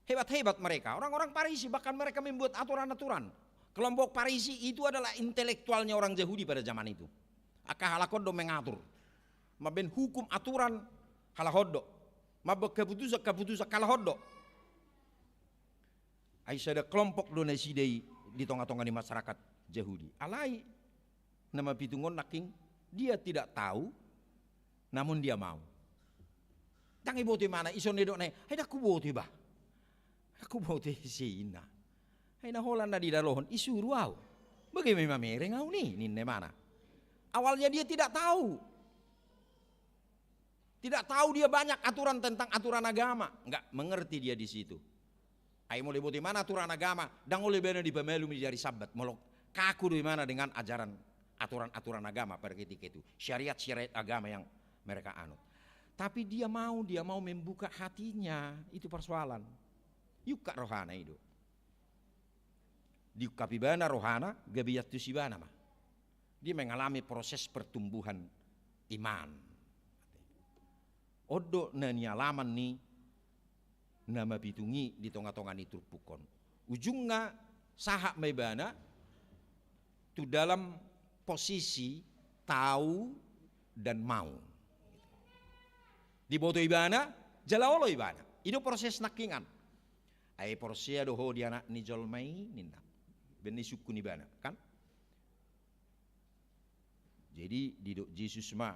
Hebat-hebat mereka, orang-orang Parisi, bahkan mereka membuat aturan-aturan. Kelompok Parisi itu adalah intelektualnya orang Jahudi pada zaman itu. Angka halak on do mengatur. Mambaen hukum, aturan, halak on do. Mambaen keputusan, keputusan, halak on do. Ai sada kelompok do nasida i, di tonga-tonga ni masyarakat Jahudi. Alai na mapitung on nangkin, dia tidak tahu, namun dia mau. Ndang iboto ibana, ison na didok na i, ai ndang huboto iba. Ndang huboto ise inna. Ai na holan na didalohon, isuru au. Bage ma i mamereng au ni, ninna ibana. Awalnya dia tidak tahu. Tidak tahu dia banyak aturan tentang aturan agama. Nggak mengerti dia di situ. Ai molo iboto ibana aturan agama, ndang olo ibana dipamalumi di ari Sabat. Molo kaku do ibana dengan ajaran aturan-aturan agama pada ketika itu. Syariat-syariat agama yang mereka anut. Tapi dia mau, dia mau membuka hatinya. Itu persoalan. Iungkap rohana i do. Diungkap ibana rohana, gabe iantusi ibana ma. Dia mengalami proses pertumbuhan iman. On do na nialaman ni na mapitung i di tonga-tonga ni turpuk on. Ujungna sahat ma ibana tu dalam posisi tahu dan mau. Diboto ibana, jala olo ibana. I do proses nangkiningan. Ai porsea do ho di Anak ni jolma i, ninna. Baen na isungkun ibana, kan? Jadi didok Jesus ma,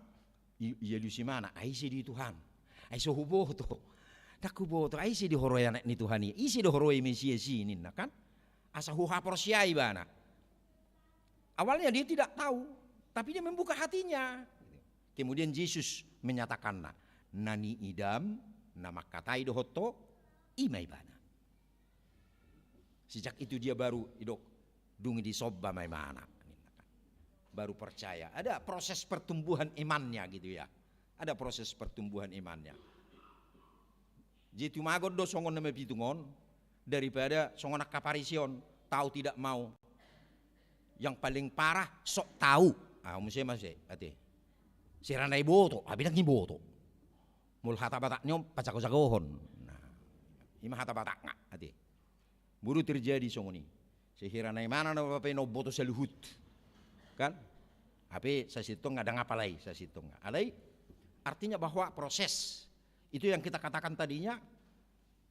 i-, ialusi ibana, ai ise do i Tuhan? Ai so huboto. Ndang huboto, ai ise do i huroha i Anak ni Tuhan i? Ise do i huroha i Mesias i, ninna, kan? Asa huhaporseai ibana. Awalnya dia tidak tahu, tapi dia membuka hatinya. Kemudian Jesus menyatakanna, na niidam, na mangkatai dohot ho, i ma ibana. Sejak itu dia baru idok, dung i disomba ma ibana. Baru percaya. Ada proses pertumbuhan imannya gitu ya. Ada proses pertumbuhan imannya. Jadi tumagon do songon na mapitung on, daripada songon angka Parisi on, tahu tidak mau. Yang paling parah, sok tahu. Ah, muse, muse, ate. Sira na iboto, ah, ndang iboto. Molo hata Batak ni on, pajago-jagohon. Nah, i ma hata Batakna, ate. Baru terjadi songon i. Sehira na imana na bape na umboto saluhut. Kan? Hape sasintongna ndang apala i sasintongna. Alai, artinya bahwa proses. Itu yang kita katakan tadinya,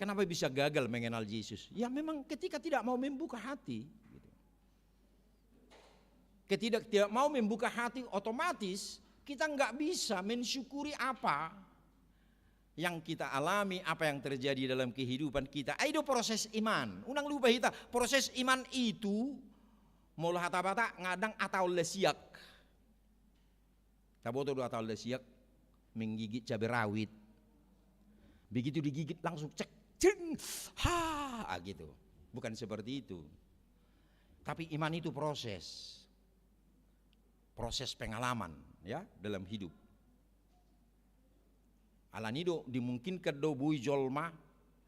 kenapa bisa gagal mengenal Yesus? Ya memang ketika tidak mau membuka hati. Gitu. Ketika tidak mau membuka hati, otomatis kita nggak bisa mensyukuri apa yang kita alami, apa yang terjadi dalam kehidupan kita. Ai do proses iman. Unang lupa hita, proses iman itu, molo hata Batak, ngadang ataon lasiak. Taboto do ataon lasiak, menggigit cabai rawit. Begitu digigit langsung cek, ceng, ha, ah, gitu. Bukan seperti itu. Tapi iman itu proses. Proses pengalaman, ya, dalam hidup. Alani do, dimungkinkan do boi jolma,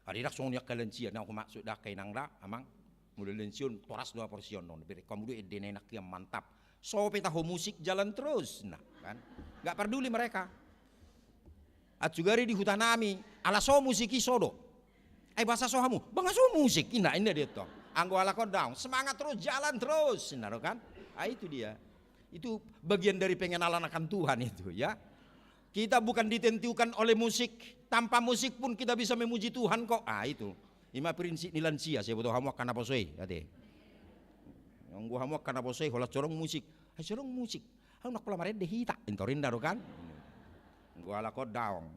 adidang songon i angka lansia, na humaksud da angka inang da, amang, molo lansia on, toras do haporseaon on, bere hamu do ende na i nangkin mantap. So pe taho musik jalan terus, nah, kan? Nggak peduli mereka. Atsugari di huta nami, ala so musik i so do. Ai boasa so hamu, banga so musik, inna, inna dia tong. Anggo halak on daong, semangat terus, jalan terus, inna do kan? Ah, itu dia. Itu bagian dari pengenalan akan Tuhan itu, ya. Kita bukan ditentukan oleh musik. Tanpa musik pun kita bisa memuji Tuhan kok. Ah, itu. I ma prinsip ni lansia, sai boto hamu angka naposo i, ate. Anggo hamu angka naposo i, holan so adong musik. Ai so adong musik. Au nang pola marende hita, intor inna do kan? Anggo halak on daong.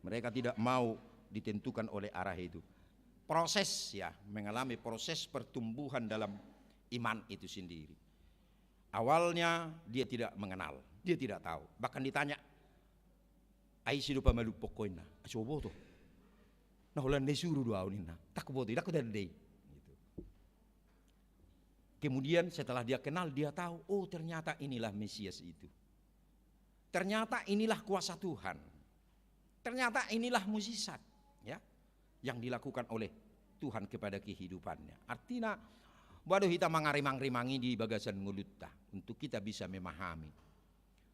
Mereka tidak mau ditentukan oleh arah itu. Proses, ya, mengalami proses pertumbuhan dalam iman itu sendiri. Awalnya dia tidak mengenal, dia tidak tahu. Bahkan ditanya, "Ai ise do pamalumhon ho?" inna. "Ai so huboto. Na holan na isuru do au," ninna. "Ndang huboto, ndang hutandai." Gitu. Kemudian setelah dia kenal, dia tahu, "Oh, ternyata inilah Mesias itu. Ternyata inilah kuasa Tuhan. Ternyata inilah mujizat, ya, yang dilakukan oleh Tuhan kepada kehidupannya." Artina, boha do hita mangarimang-rimangi di bagasan ngolunta, untuk kita bisa memahami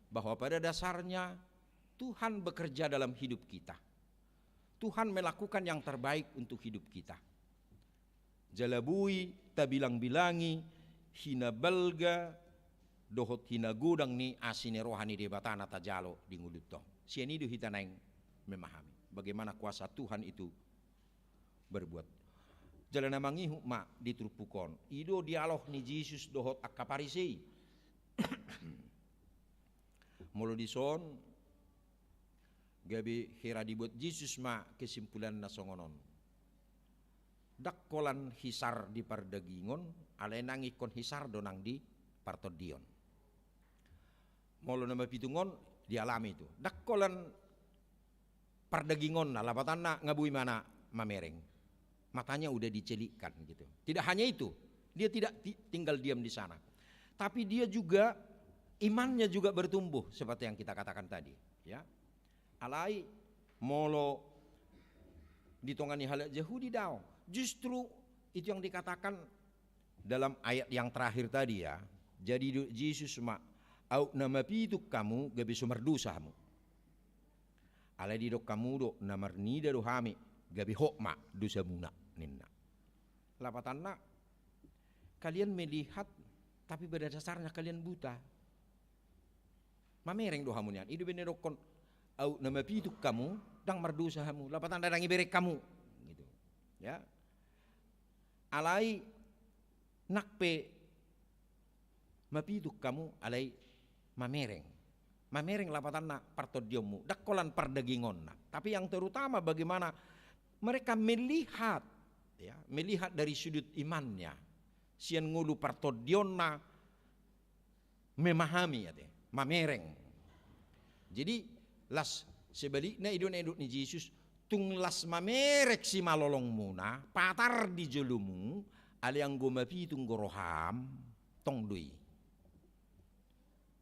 bahwa pada dasarnya Tuhan bekerja dalam hidup kita. Tuhan melakukan yang terbaik untuk hidup kita. Jala boi tabilang-bilangi hinabalga dohot hinagodang ni asi ni roha ni Debata na tajalo di ngolunta on. Sian i do hita naeng memahami bagaimana kuasa Tuhan itu berbuat. Jala na mangihut ma di turpuk on. I do dialog ni Jesus dohot angka Parisei. Molo dison, gabe hira dibuat Jesus ma kesimpulanna songon on. Ndang holan hisar di pardagingon, alai nang ingkon hisar do nang di partondion. Molo na mapitung on dialami tu. Ndang holan pardagingonna, lapatanna nga boi ma na mamereng. Matanya udah dicelikkan gitu. Tidak hanya itu, dia tidak ti-, tinggal diam di sana. Tapi dia juga, imannya juga bertumbuh seperti yang kita katakan tadi, ya. Alai molo di tonga ni halak Jahudi daong. Justru itu yang dikatakan dalam ayat yang terakhir tadi, ya. Jadi di-, Jesus ma, "Aut na mapitung hamu, gabe so mardosa hamu. Alai didok hamu do, na marnida do hami, gabe hot ma dosamuna," ninna. Lapatanna, kalian melihat, tapi pada dasarnya kalian buta. Mamereng do hamu nian. I do umbahen na didokkon, "Aut na mapitung hamu, ndang mardosa hamu. Lapatanna ndang ibereng hamu." Gitu. Ya. Alai nang pe mapitung hamu, alai mamereng. Mamereng lapatanna partondionmu, ndang holan pardagingonna. Tapi yang terutama bagaimana mereka melihat, ya, melihat dari sudut imannya. Sian ngolu partondionna, memahami, ate, mamereng. Jadi, las sebalikna, i do na didok ni Jesus, tung las mamereng simalolongmuna, patar di jolomu, alai anggo mapitung do roham, tong do i.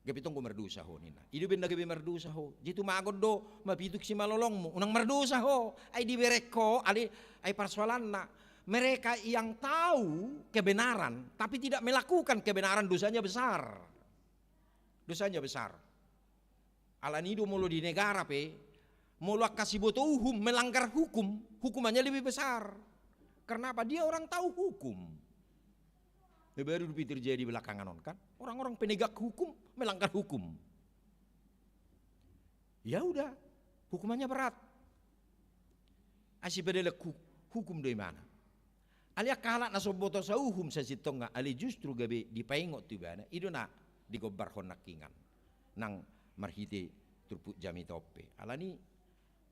Gabe tong do mardosa ho, ninna. I do umbahen na gabe mardosa ho. Jadi tumagon do mapitung simalolongmu, unang mardosa ho. Ai dibereng ho, alai, ai persoalanna. Mereka yang tahu kebenaran, tapi tidak melakukan kebenaran, dosanya besar. Dosanya besar. Alani i do molo di negara pe, molo angka siboto uhum melanggar hukum, hukumannya lebih besar. Karena apa? Dia orang tahu hukum. Nah, baru di terjadi belakangan on, kan? Orang-orang penegak hukum melanggar hukum. Ya udah, hukumannya berat. Ai sipadelang hu-, hukum do imana. Alai angka halak na so boto sauhum sasintongna, alai justru gabe dipaingot tu ibana, i do na digombarhon nangkiningan. Nang marhite turpuk jamita on pe. Alani i,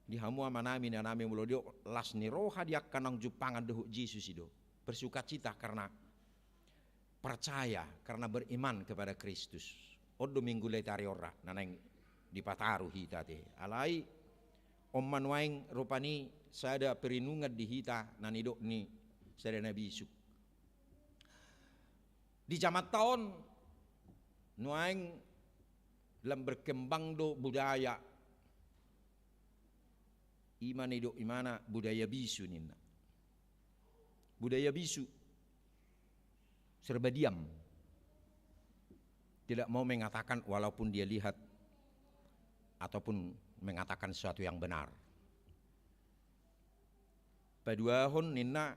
di hamu amanami, inanami, molo didok las ni roha di angka naung jumpangan dohot Jesus i do. Bersukacita karena percaya, karena beriman kepada Kristus. On do Minggu Letarion ra, na naeng dipataru hita, ate. Alai, on ma nuaeng rupani sada perenungan di hita, na nidok ni sada na bisuk. Di jamanta on, nuaeng lam berkembang do budaya. I ma na nidok ibana budaya bisu, ninna. Budaya bisu. Serba diam. Tidak mau mengatakan walaupun dia lihat ataupun mengatakan sesuatu yang benar. Paduahon, ninna,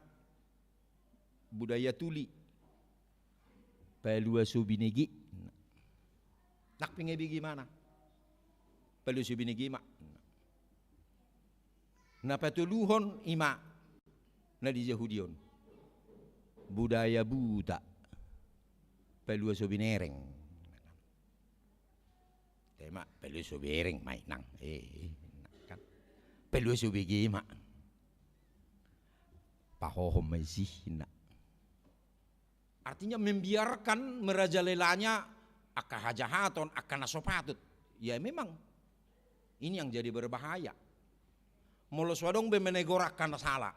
budaya tuli. Palua so binege. Nang pe nga ibege ibana. Palua so binege ma. Na patoluhon i ma na di Jahudi on. Budaya buta. Palua so binereng. Te ma, palua so bereng ma i nang. Eh, kan? Palua so bege ma. Pahohom ma i si, ninna. Artinya membiarkan merajalelanya angka hajahaton, angka na so patut. Ya memang, ini yang jadi berbahaya. Molo so adong be menegur angka na sala,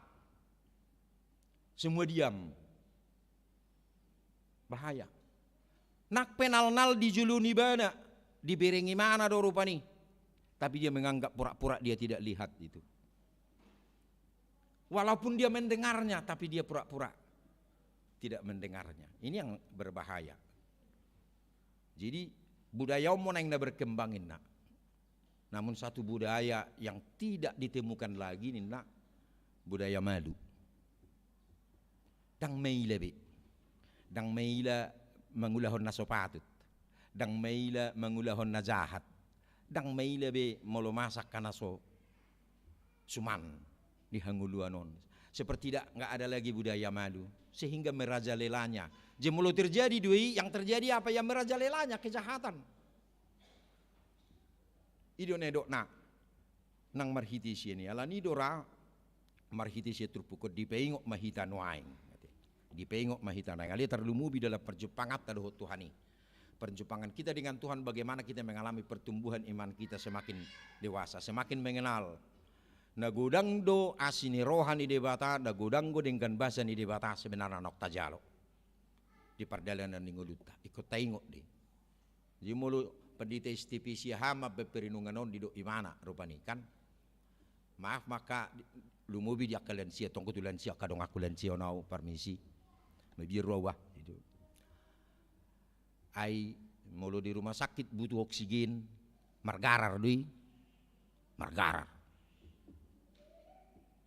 semua diam. Bahaya. Nang pe nalnal di jolo ni ibana, dibereng ibana do rupani. Tapi dia menganggap pura-pura dia tidak lihat itu. Walaupun dia mendengarnya, tapi dia pura-pura tidak mendengarnya. Ini yang berbahaya. Jadi, budaya on ma naeng na berkembang, ninna. Namun satu budaya yang tidak ditemukan lagi, ninna, budaya malu. Ndang maila be. Ndang maila mangulahon na so patut. Ndang maila mangulahon na jahat. Ndang maila be molo masa angka na so suman di hangoluan on. Seperti tidak, nggak ada lagi budaya malu, sehingga merajalelanya. Jadi molo terjadi do i, yang terjadi apa? Yang merajalelanya kejahatan. I do na didok na nang marhite sian i, alani do ra marhite sian turpuk on, dipaingot ma hita nuaeng. Dipaingot ma hita nuaeng. Alai tarlumobi dalam perjumpanganta dohot Tuhan i. Perjumpang kita dengan Tuhan, bagaimana kita mengalami pertumbuhan iman kita semakin dewasa, semakin mengenal. Na godang do asi ni roha ni Debata, na godang do denggan basa ni Debata sebenarna naung tajalo di pardalanan ni ngolunta. Ingkon taingot do i. Jadi molo Pandita S T P, sian aha ma perenungan on, didok ibana rupani kan. Maaf ma angka, lumobi di angka lansia, tonggo tu lansia, angka donganku lansia on, au parmisi. Mabiar ro au bah. Gitu. Ai molo di rumah sakit butuh oksigen, margarar do i. Margarar.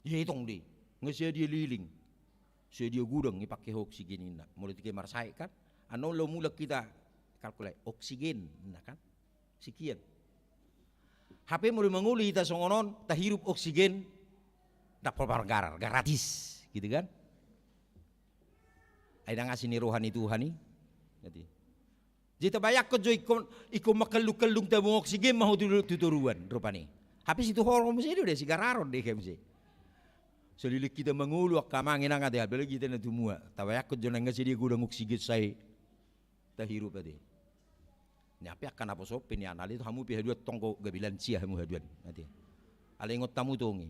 Dietong do i. Nga sadia leleng, sadia godang i pake oksigen inna. Molo tingki marsae kan. Annon laho mulak hita kalkulasi oksigen inna kan. Sekian. Hape molo mangolu hita songon on, tahirup oksigen, dapot margarar, gratis. Gitu kan. Ai ndang asi ni roha ni Tuhan i. Jadi. Jadi tabayangkon jo ingkon, ingkon mangkallung-kallung tabung oksigen ma ho tu, tu toruan rupani. Hape situhoron muse do, da sigararon do i muse. Saleleng hita mangolu angka amang inang ate, apalagi hita na tumua. Tabayangkon jo nang nga sadia godang oksigen sai tahirup ate. Ni hape angka naposo pe nian, alai tu hamu pe haduan tonggo gabe lansia hamu haduan ate. Alai ingot hamu tong i.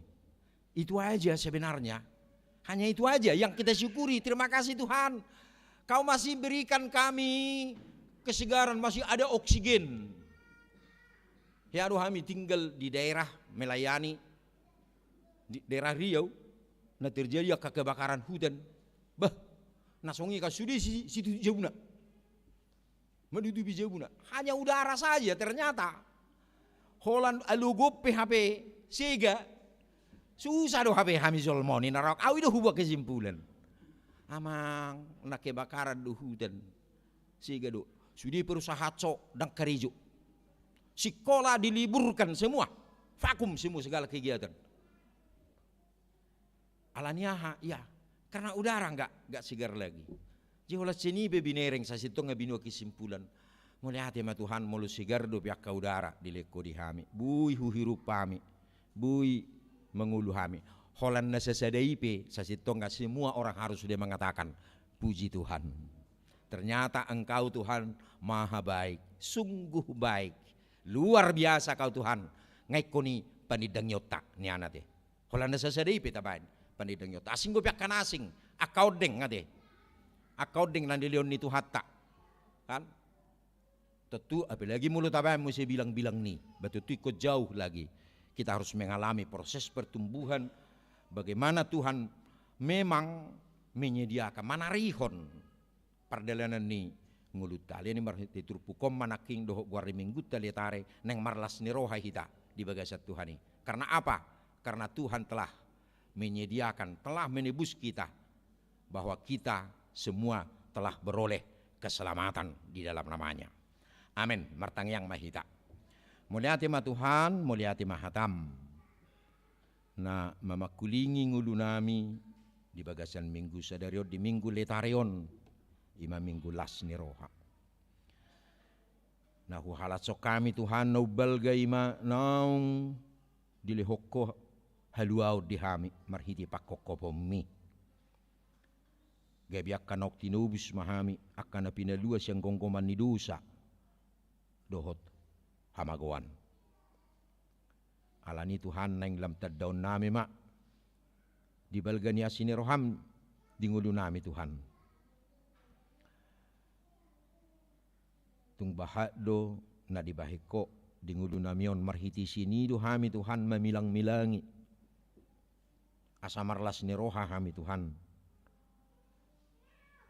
Itu aja sebenarnya. Hanya itu aja yang kita syukuri. Terima kasih Tuhan. Kau masih berikan kami kesegaran, masih ada oksigen. Hea do hami tinggal di daerah melayani, di daerah Riau, na terjadi angka kebakaran hutan. Bah, na songon i kan sude si, situtu jabuna. Menutupi jabuna. Hanya udara saja ternyata. Holan alogo pe hape sega. Susah do hape hami jolma on, ninna raok. Au i do hubuat kesimpulan. Amang, na kebakaran do hutan. Sega do. Sude perusahaan so ndang karejo. Sikola diliburkan semua. Vakum semua segala kegiatan. Alani aha? Ya, karena udara nggak, nggak segar lagi. Jadi holan sian i pe binereng, sasintongna binoan kesimpulan. Mauliate ma Tuhan, molo segar dope angka udara dilehon Ho di hami. Boi huhirup hami. Boi mangolu hami. Holan na sasada i pe, sasintongna semua orang harus sudah mengatakan, "Puji Tuhan. Ternyata Engkau Tuhan maha baik, sungguh baik. Luar biasa Kau Tuhan." Nga ingkon i panindangionta nian ate. Holan na sasada i pe tabaen panindangionta. Asing dope angka na asing, angka ondeng ate. Angka ondeng na nilehon ni Tuhanta. Kan? Tentu, apalagi molo tabaen muse bilang-bilang ni, bah tentu ingkon jauh lagi. Kita harus mengalami proses pertumbuhan, bagaimana Tuhan memang menyediakan, manarihon pardalanan ni ngolunta. Alani marhite turpuk on ma nangkin dohot goar ni Minggunta Letare, naeng marlas ni roha hita di bagasan Tuhan i. Karena apa? Karena Tuhan telah menyediakan, telah menebus kita, bahwa kita semua telah beroleh keselamatan di dalam nama-Nya. Amen. Martangiang ma hita. Mauliate ma Tuhan, mauliate ma hataM. Na mamangkulingi ngolunami di bagasan Minggu sadari on, di Minggu Letare on, i ma Minggu las ni roha. Na huhalashon hami Tuhan, na umbalga i ma naung dilehon Ho haluaon di hami marhite pangkophopon-Mi. Gabe angka naung tinobus ma hami, angka na pinalua sian gomgoman ni dosa dohot hamagoan. Alani Tuhan, naeng lam tandaonnami ma di balga ni asi ni rohaM di ngolunami Tuhan. Tung bahat do na dibahen Ho di ngolunami on, marhite sian i do hami Tuhan mamilang-milangi. Asa marlas ni roha hami Tuhan.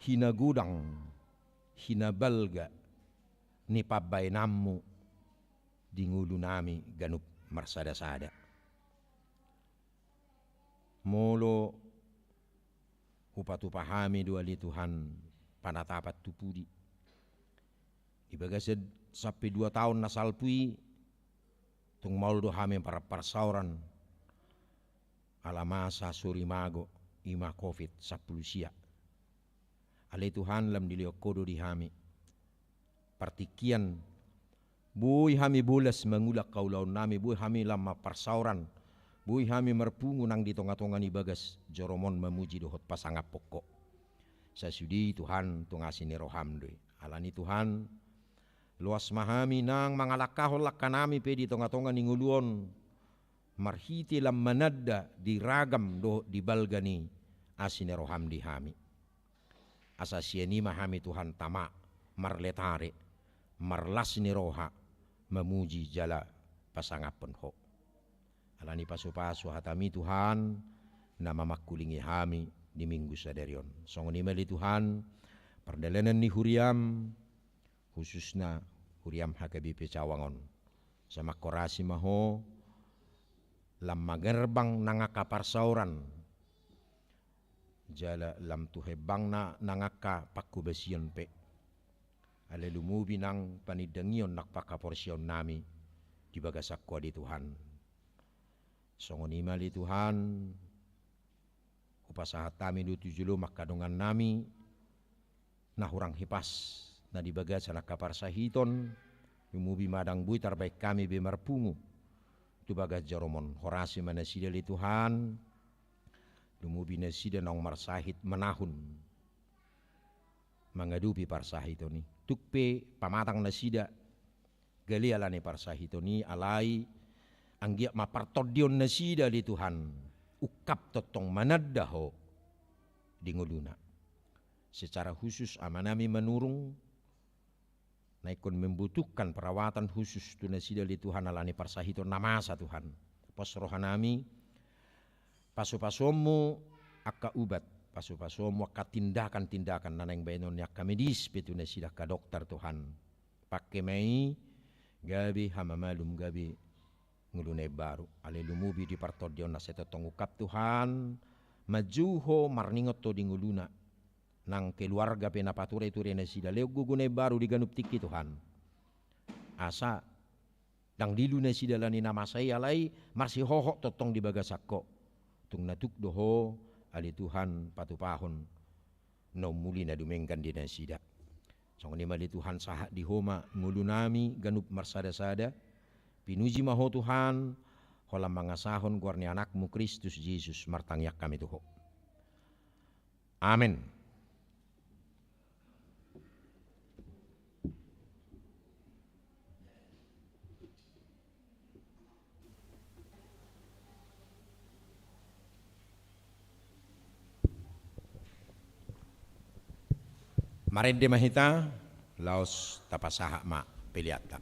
Hinagodang, hinabalga ni pambaenanMu di ngolunami ganup marsada-sada. Molo hupatupa hami do ale Tuhan panatapan tu pudi. Di bagasan sampe dua taon na salpu i, tung maol do hami par-, parsaoran. Ala masa sorimago, i ma covid sampulu sia. Alai Tuhan, lam dilehon Ho do di hami partingkian, boi hami bolas mangula angka ulaonnami, boi hami lam marparsaoran, boi hami marpungu nang di tongatonga ni bagas joroM on mamuji dohot pasangaphon Ho. Sasude i Tuhan, tung asi ni rohaM do i. Alani Tuhan, loas ma hami nang mangalangkahon langkanami pe di tongatonga ni ngolu on, marhite lam mananda di ragam dohot di balga ni asi ni rohaM di hami. Asa sian i ma hami Tuhan tama marletare, marlas ni roha, mamuji jala pasangaphon Ho. Alani pasupasu hataMi Tuhan, na mamangkulingi hami di Minggu sadari on. Songon i ma ale Tuhan, pardalanan ni huriaM, khususna huriaM H K B P Cawang on. Sai manghorasi ma Ho, lam magerbang nang angka parsaoran, jala lam tu hembangna nang angka panghobasion pe. Alai lumobi nang panindangion nang panghaporseaonnami di bagasan Ho ale Tuhan. Songon i ma ale Tuhan, hupasahat hami do tu joloM angka dongannami na hurang hipas na di bagasan angka parsahiton, lumobi ma ndang boi tarbahen hami be marpungu tu bagas joroM on. Horasi ma nasida ale Tuhan, lumobi nasida naung marsahit manahun mangadopi parsahiton i. Tung pe pamatang nasida gale alani parsahiton i, alai anggiat ma partondion nasida ale Tuhan, ungkap tongtong mananda Ho di ngoluna. Secara khusus amanami Manurung, na ingkon membutuhkan perawatan khusus tu nasida ale Tuhan alani parsahiton na masa Tuhan. Pos rohanami, pasupasuonMu angka ubat, pasupasuonMu angka tindakan-tindakan na naeng baenon ni angka medis pe tu nasida angka dokter Tuhan. Pangke ma i gabe hamamalum, gabe ngolu na imbaru. Alai lumobi di partondion na sai tongtong ungkap Tuhan, manjou Ho, marningot Ho di ngoluna. Nang keluarga pe na pature-ture nasida, lehon gogo na imbaru di ganup tingki Tuhan. Asa ndang lilu nasida alani na masa i, alai marsihohot tongtong di bagasan Ho. Tung na tuk do Ho ale Tuhan patupahon na umuli na dumenggan di nasida. Songon i ma ale Tuhan, sahat di Ho ma ngolunami ganup marsada-sada. Pinuji ma Ho Tuhan, holan mangasahon goar ni AnakMu Kristus Jesus martangiang hami tu Ho. Amen. Marende ma hita, laos tapasahat ma peleanta.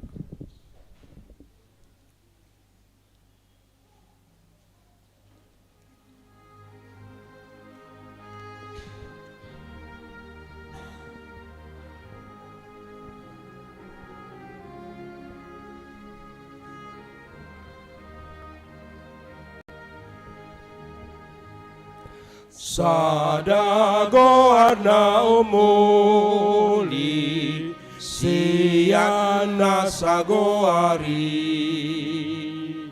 Sada goar na umuli sian na sagoar i,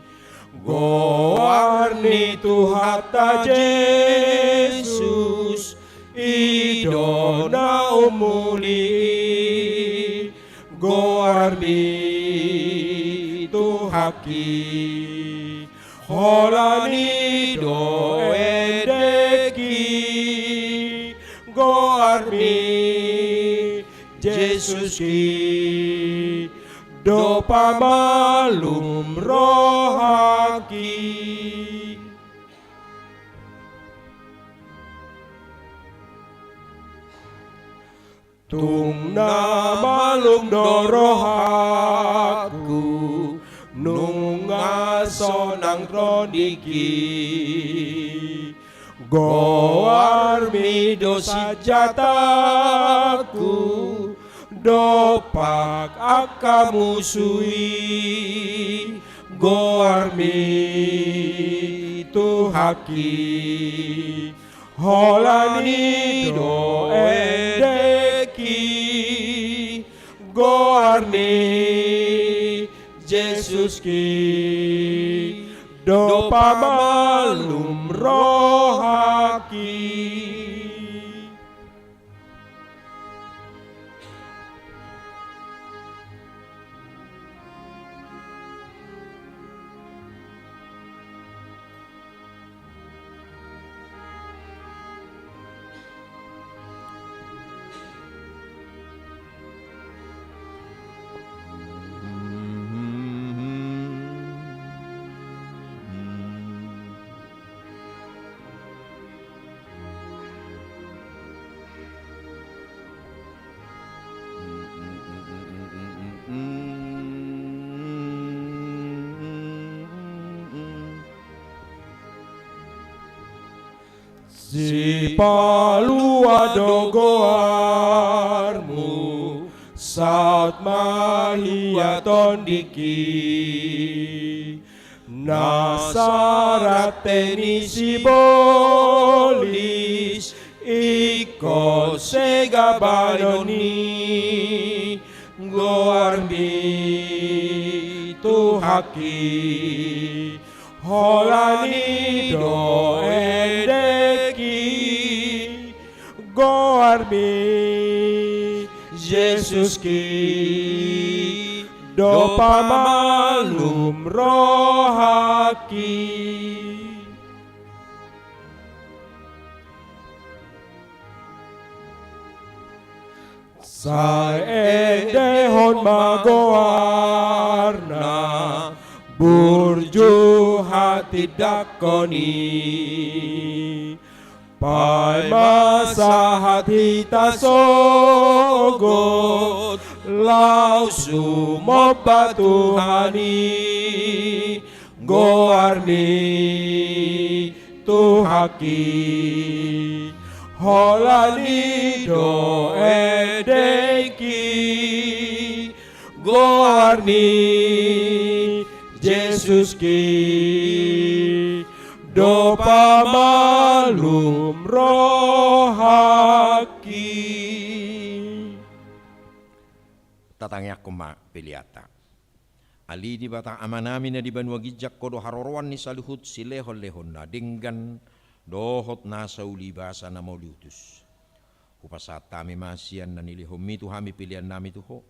goar ni Tuhanta Jesus, i do na umuli. GoarMi Tuhanki, holan i do endengki. GoarMi Jesuski, do pamalum rohangki. Tung na malum do rohangku, nunga sonang tondingki. GoarMi do sanjatangku, dompak angka musu i. GoarMi Tuhanki, holan i do endengki. GoarMi Jesuski, do pamalum rohangki. Sipalua do goarmu, saut ma hia tondingki. Na sarate ni sibolis ingkon sega baenon ni goarmi Tuhanki. Holan i do endengki, goarmi Jesuski do pamalum rohangki. Sai endehon ma goarna, burju hatindangkon i. Paima sahat hita sogot, laos sumomba Tuhan i, goarmi Tuhanki. Holan i do endengki, goarmi Jesuski do pamalum rohangki. Tatangiangkon ma peleanta. Ale Debata Amanami na di banua ginjang, Ho do haroroan ni saluhut silehonlehon na denggan dohot nasa ulibasa na mauliutus. Hupasahat hami ma sian na nilehonmi tu hami peleannami tu Ho.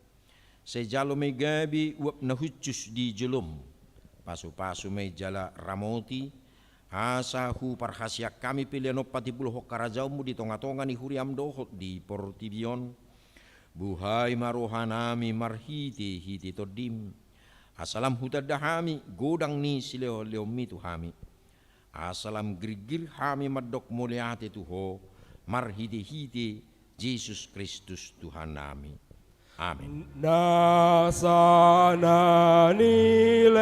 Sai jalo ma i gabe uap na hushus di jolom. Pasupasu ma i jala ramoti, asa huparhaseang hami pelean on patimbulhon harajaonmu di tongatonga ni huriam dohot di portibi on. Buhai ma rohanami marhitehite Tondim, asa lam hutanda hami godang ni silehonlehonmi tu hami, asa lam girgir hami mandok mauliate tu Ho marhitehite Jesus Kristus Tuhannami. Amen. Nasa na nilehonmi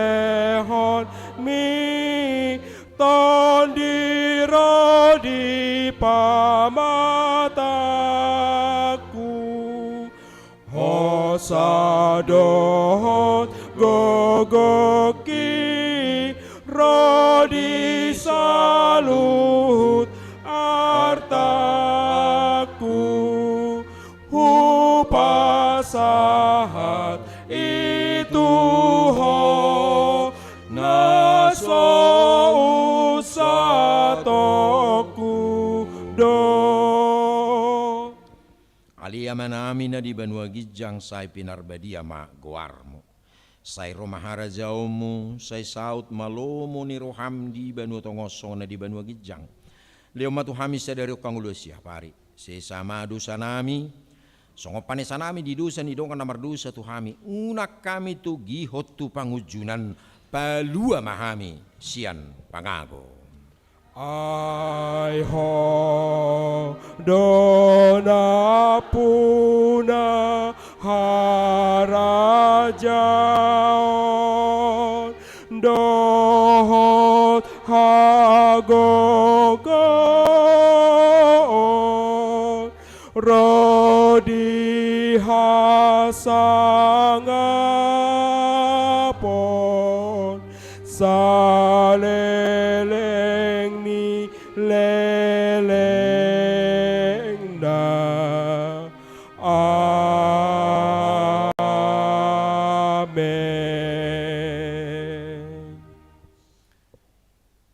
Tondi ro di pamatangku, hosa dohot gogongki ro di saluhut artangku. Hupasahat i tu Ho, na so unsatongku do. Ale Amanami na di banua ginjang, sai pinarbadia ma goarmu. Sai ro ma harajaonmu, sai saut ma lomo ni roham di banua tonga on songon na di banua ginjang. Lehon ma tu hami sadari on hangoluan siapari. Sesa ma dosanami, songon panesanami di dosa ni dongan na mardosa tu hami. Unang hami togihon tu pangunjunan, palua ma hami sian pangago. Ai Ho do nampuna harajaon dohot hagogoon ro di hasangapon saleleng ni lelengna. Amen.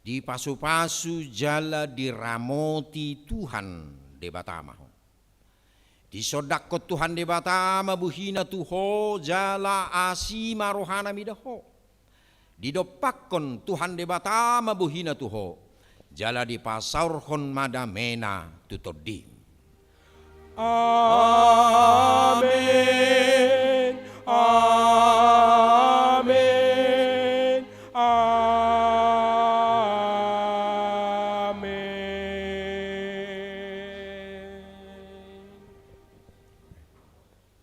Dipasupasu jala diramoti Tuhan Debata ma ho. Disondangkon Tuhan Debata ma bohina tu ho jala asi ma rohana mida ho. Didompakkon Tuhan Debata ma bohina tu ho jala dipasaorhon ma damena tu tondim. Amen. Amen. Amen.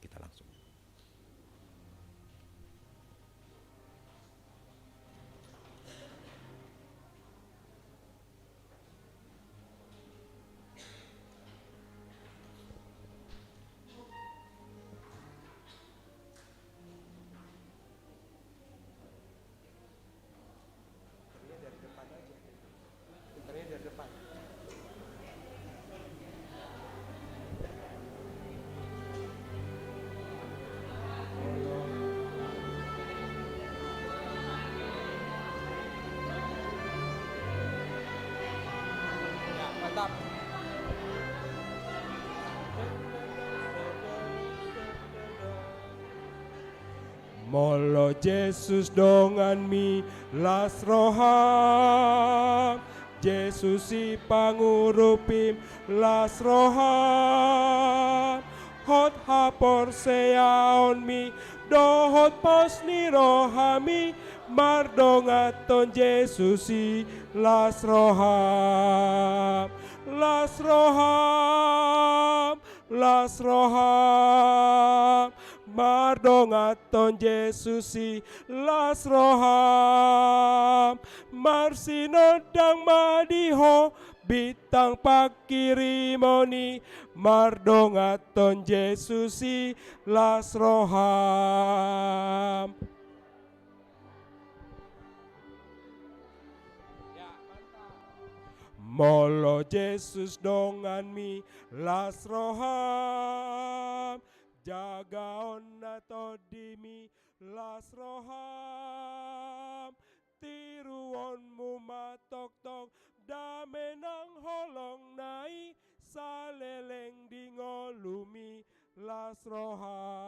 Kita langsung. Molo Jesus donganmi, las roham. Jesus i pangurupim, las roham. Hot haporseaonmi dohot pos ni rohami mardonganhon Jesus i, las roham. Las roham, las roham. Mardonganhon Jesus i, las roham. Marsinondang ma di ho bintang pangkirimon i mardonganhon Jesus i, las roham. Molo Jesus donganmi, las roham. Jagaon na tondimi, las roham. Tiruonmu ma tongtong dame nang holongna i saleleng di ngolumi, las roham.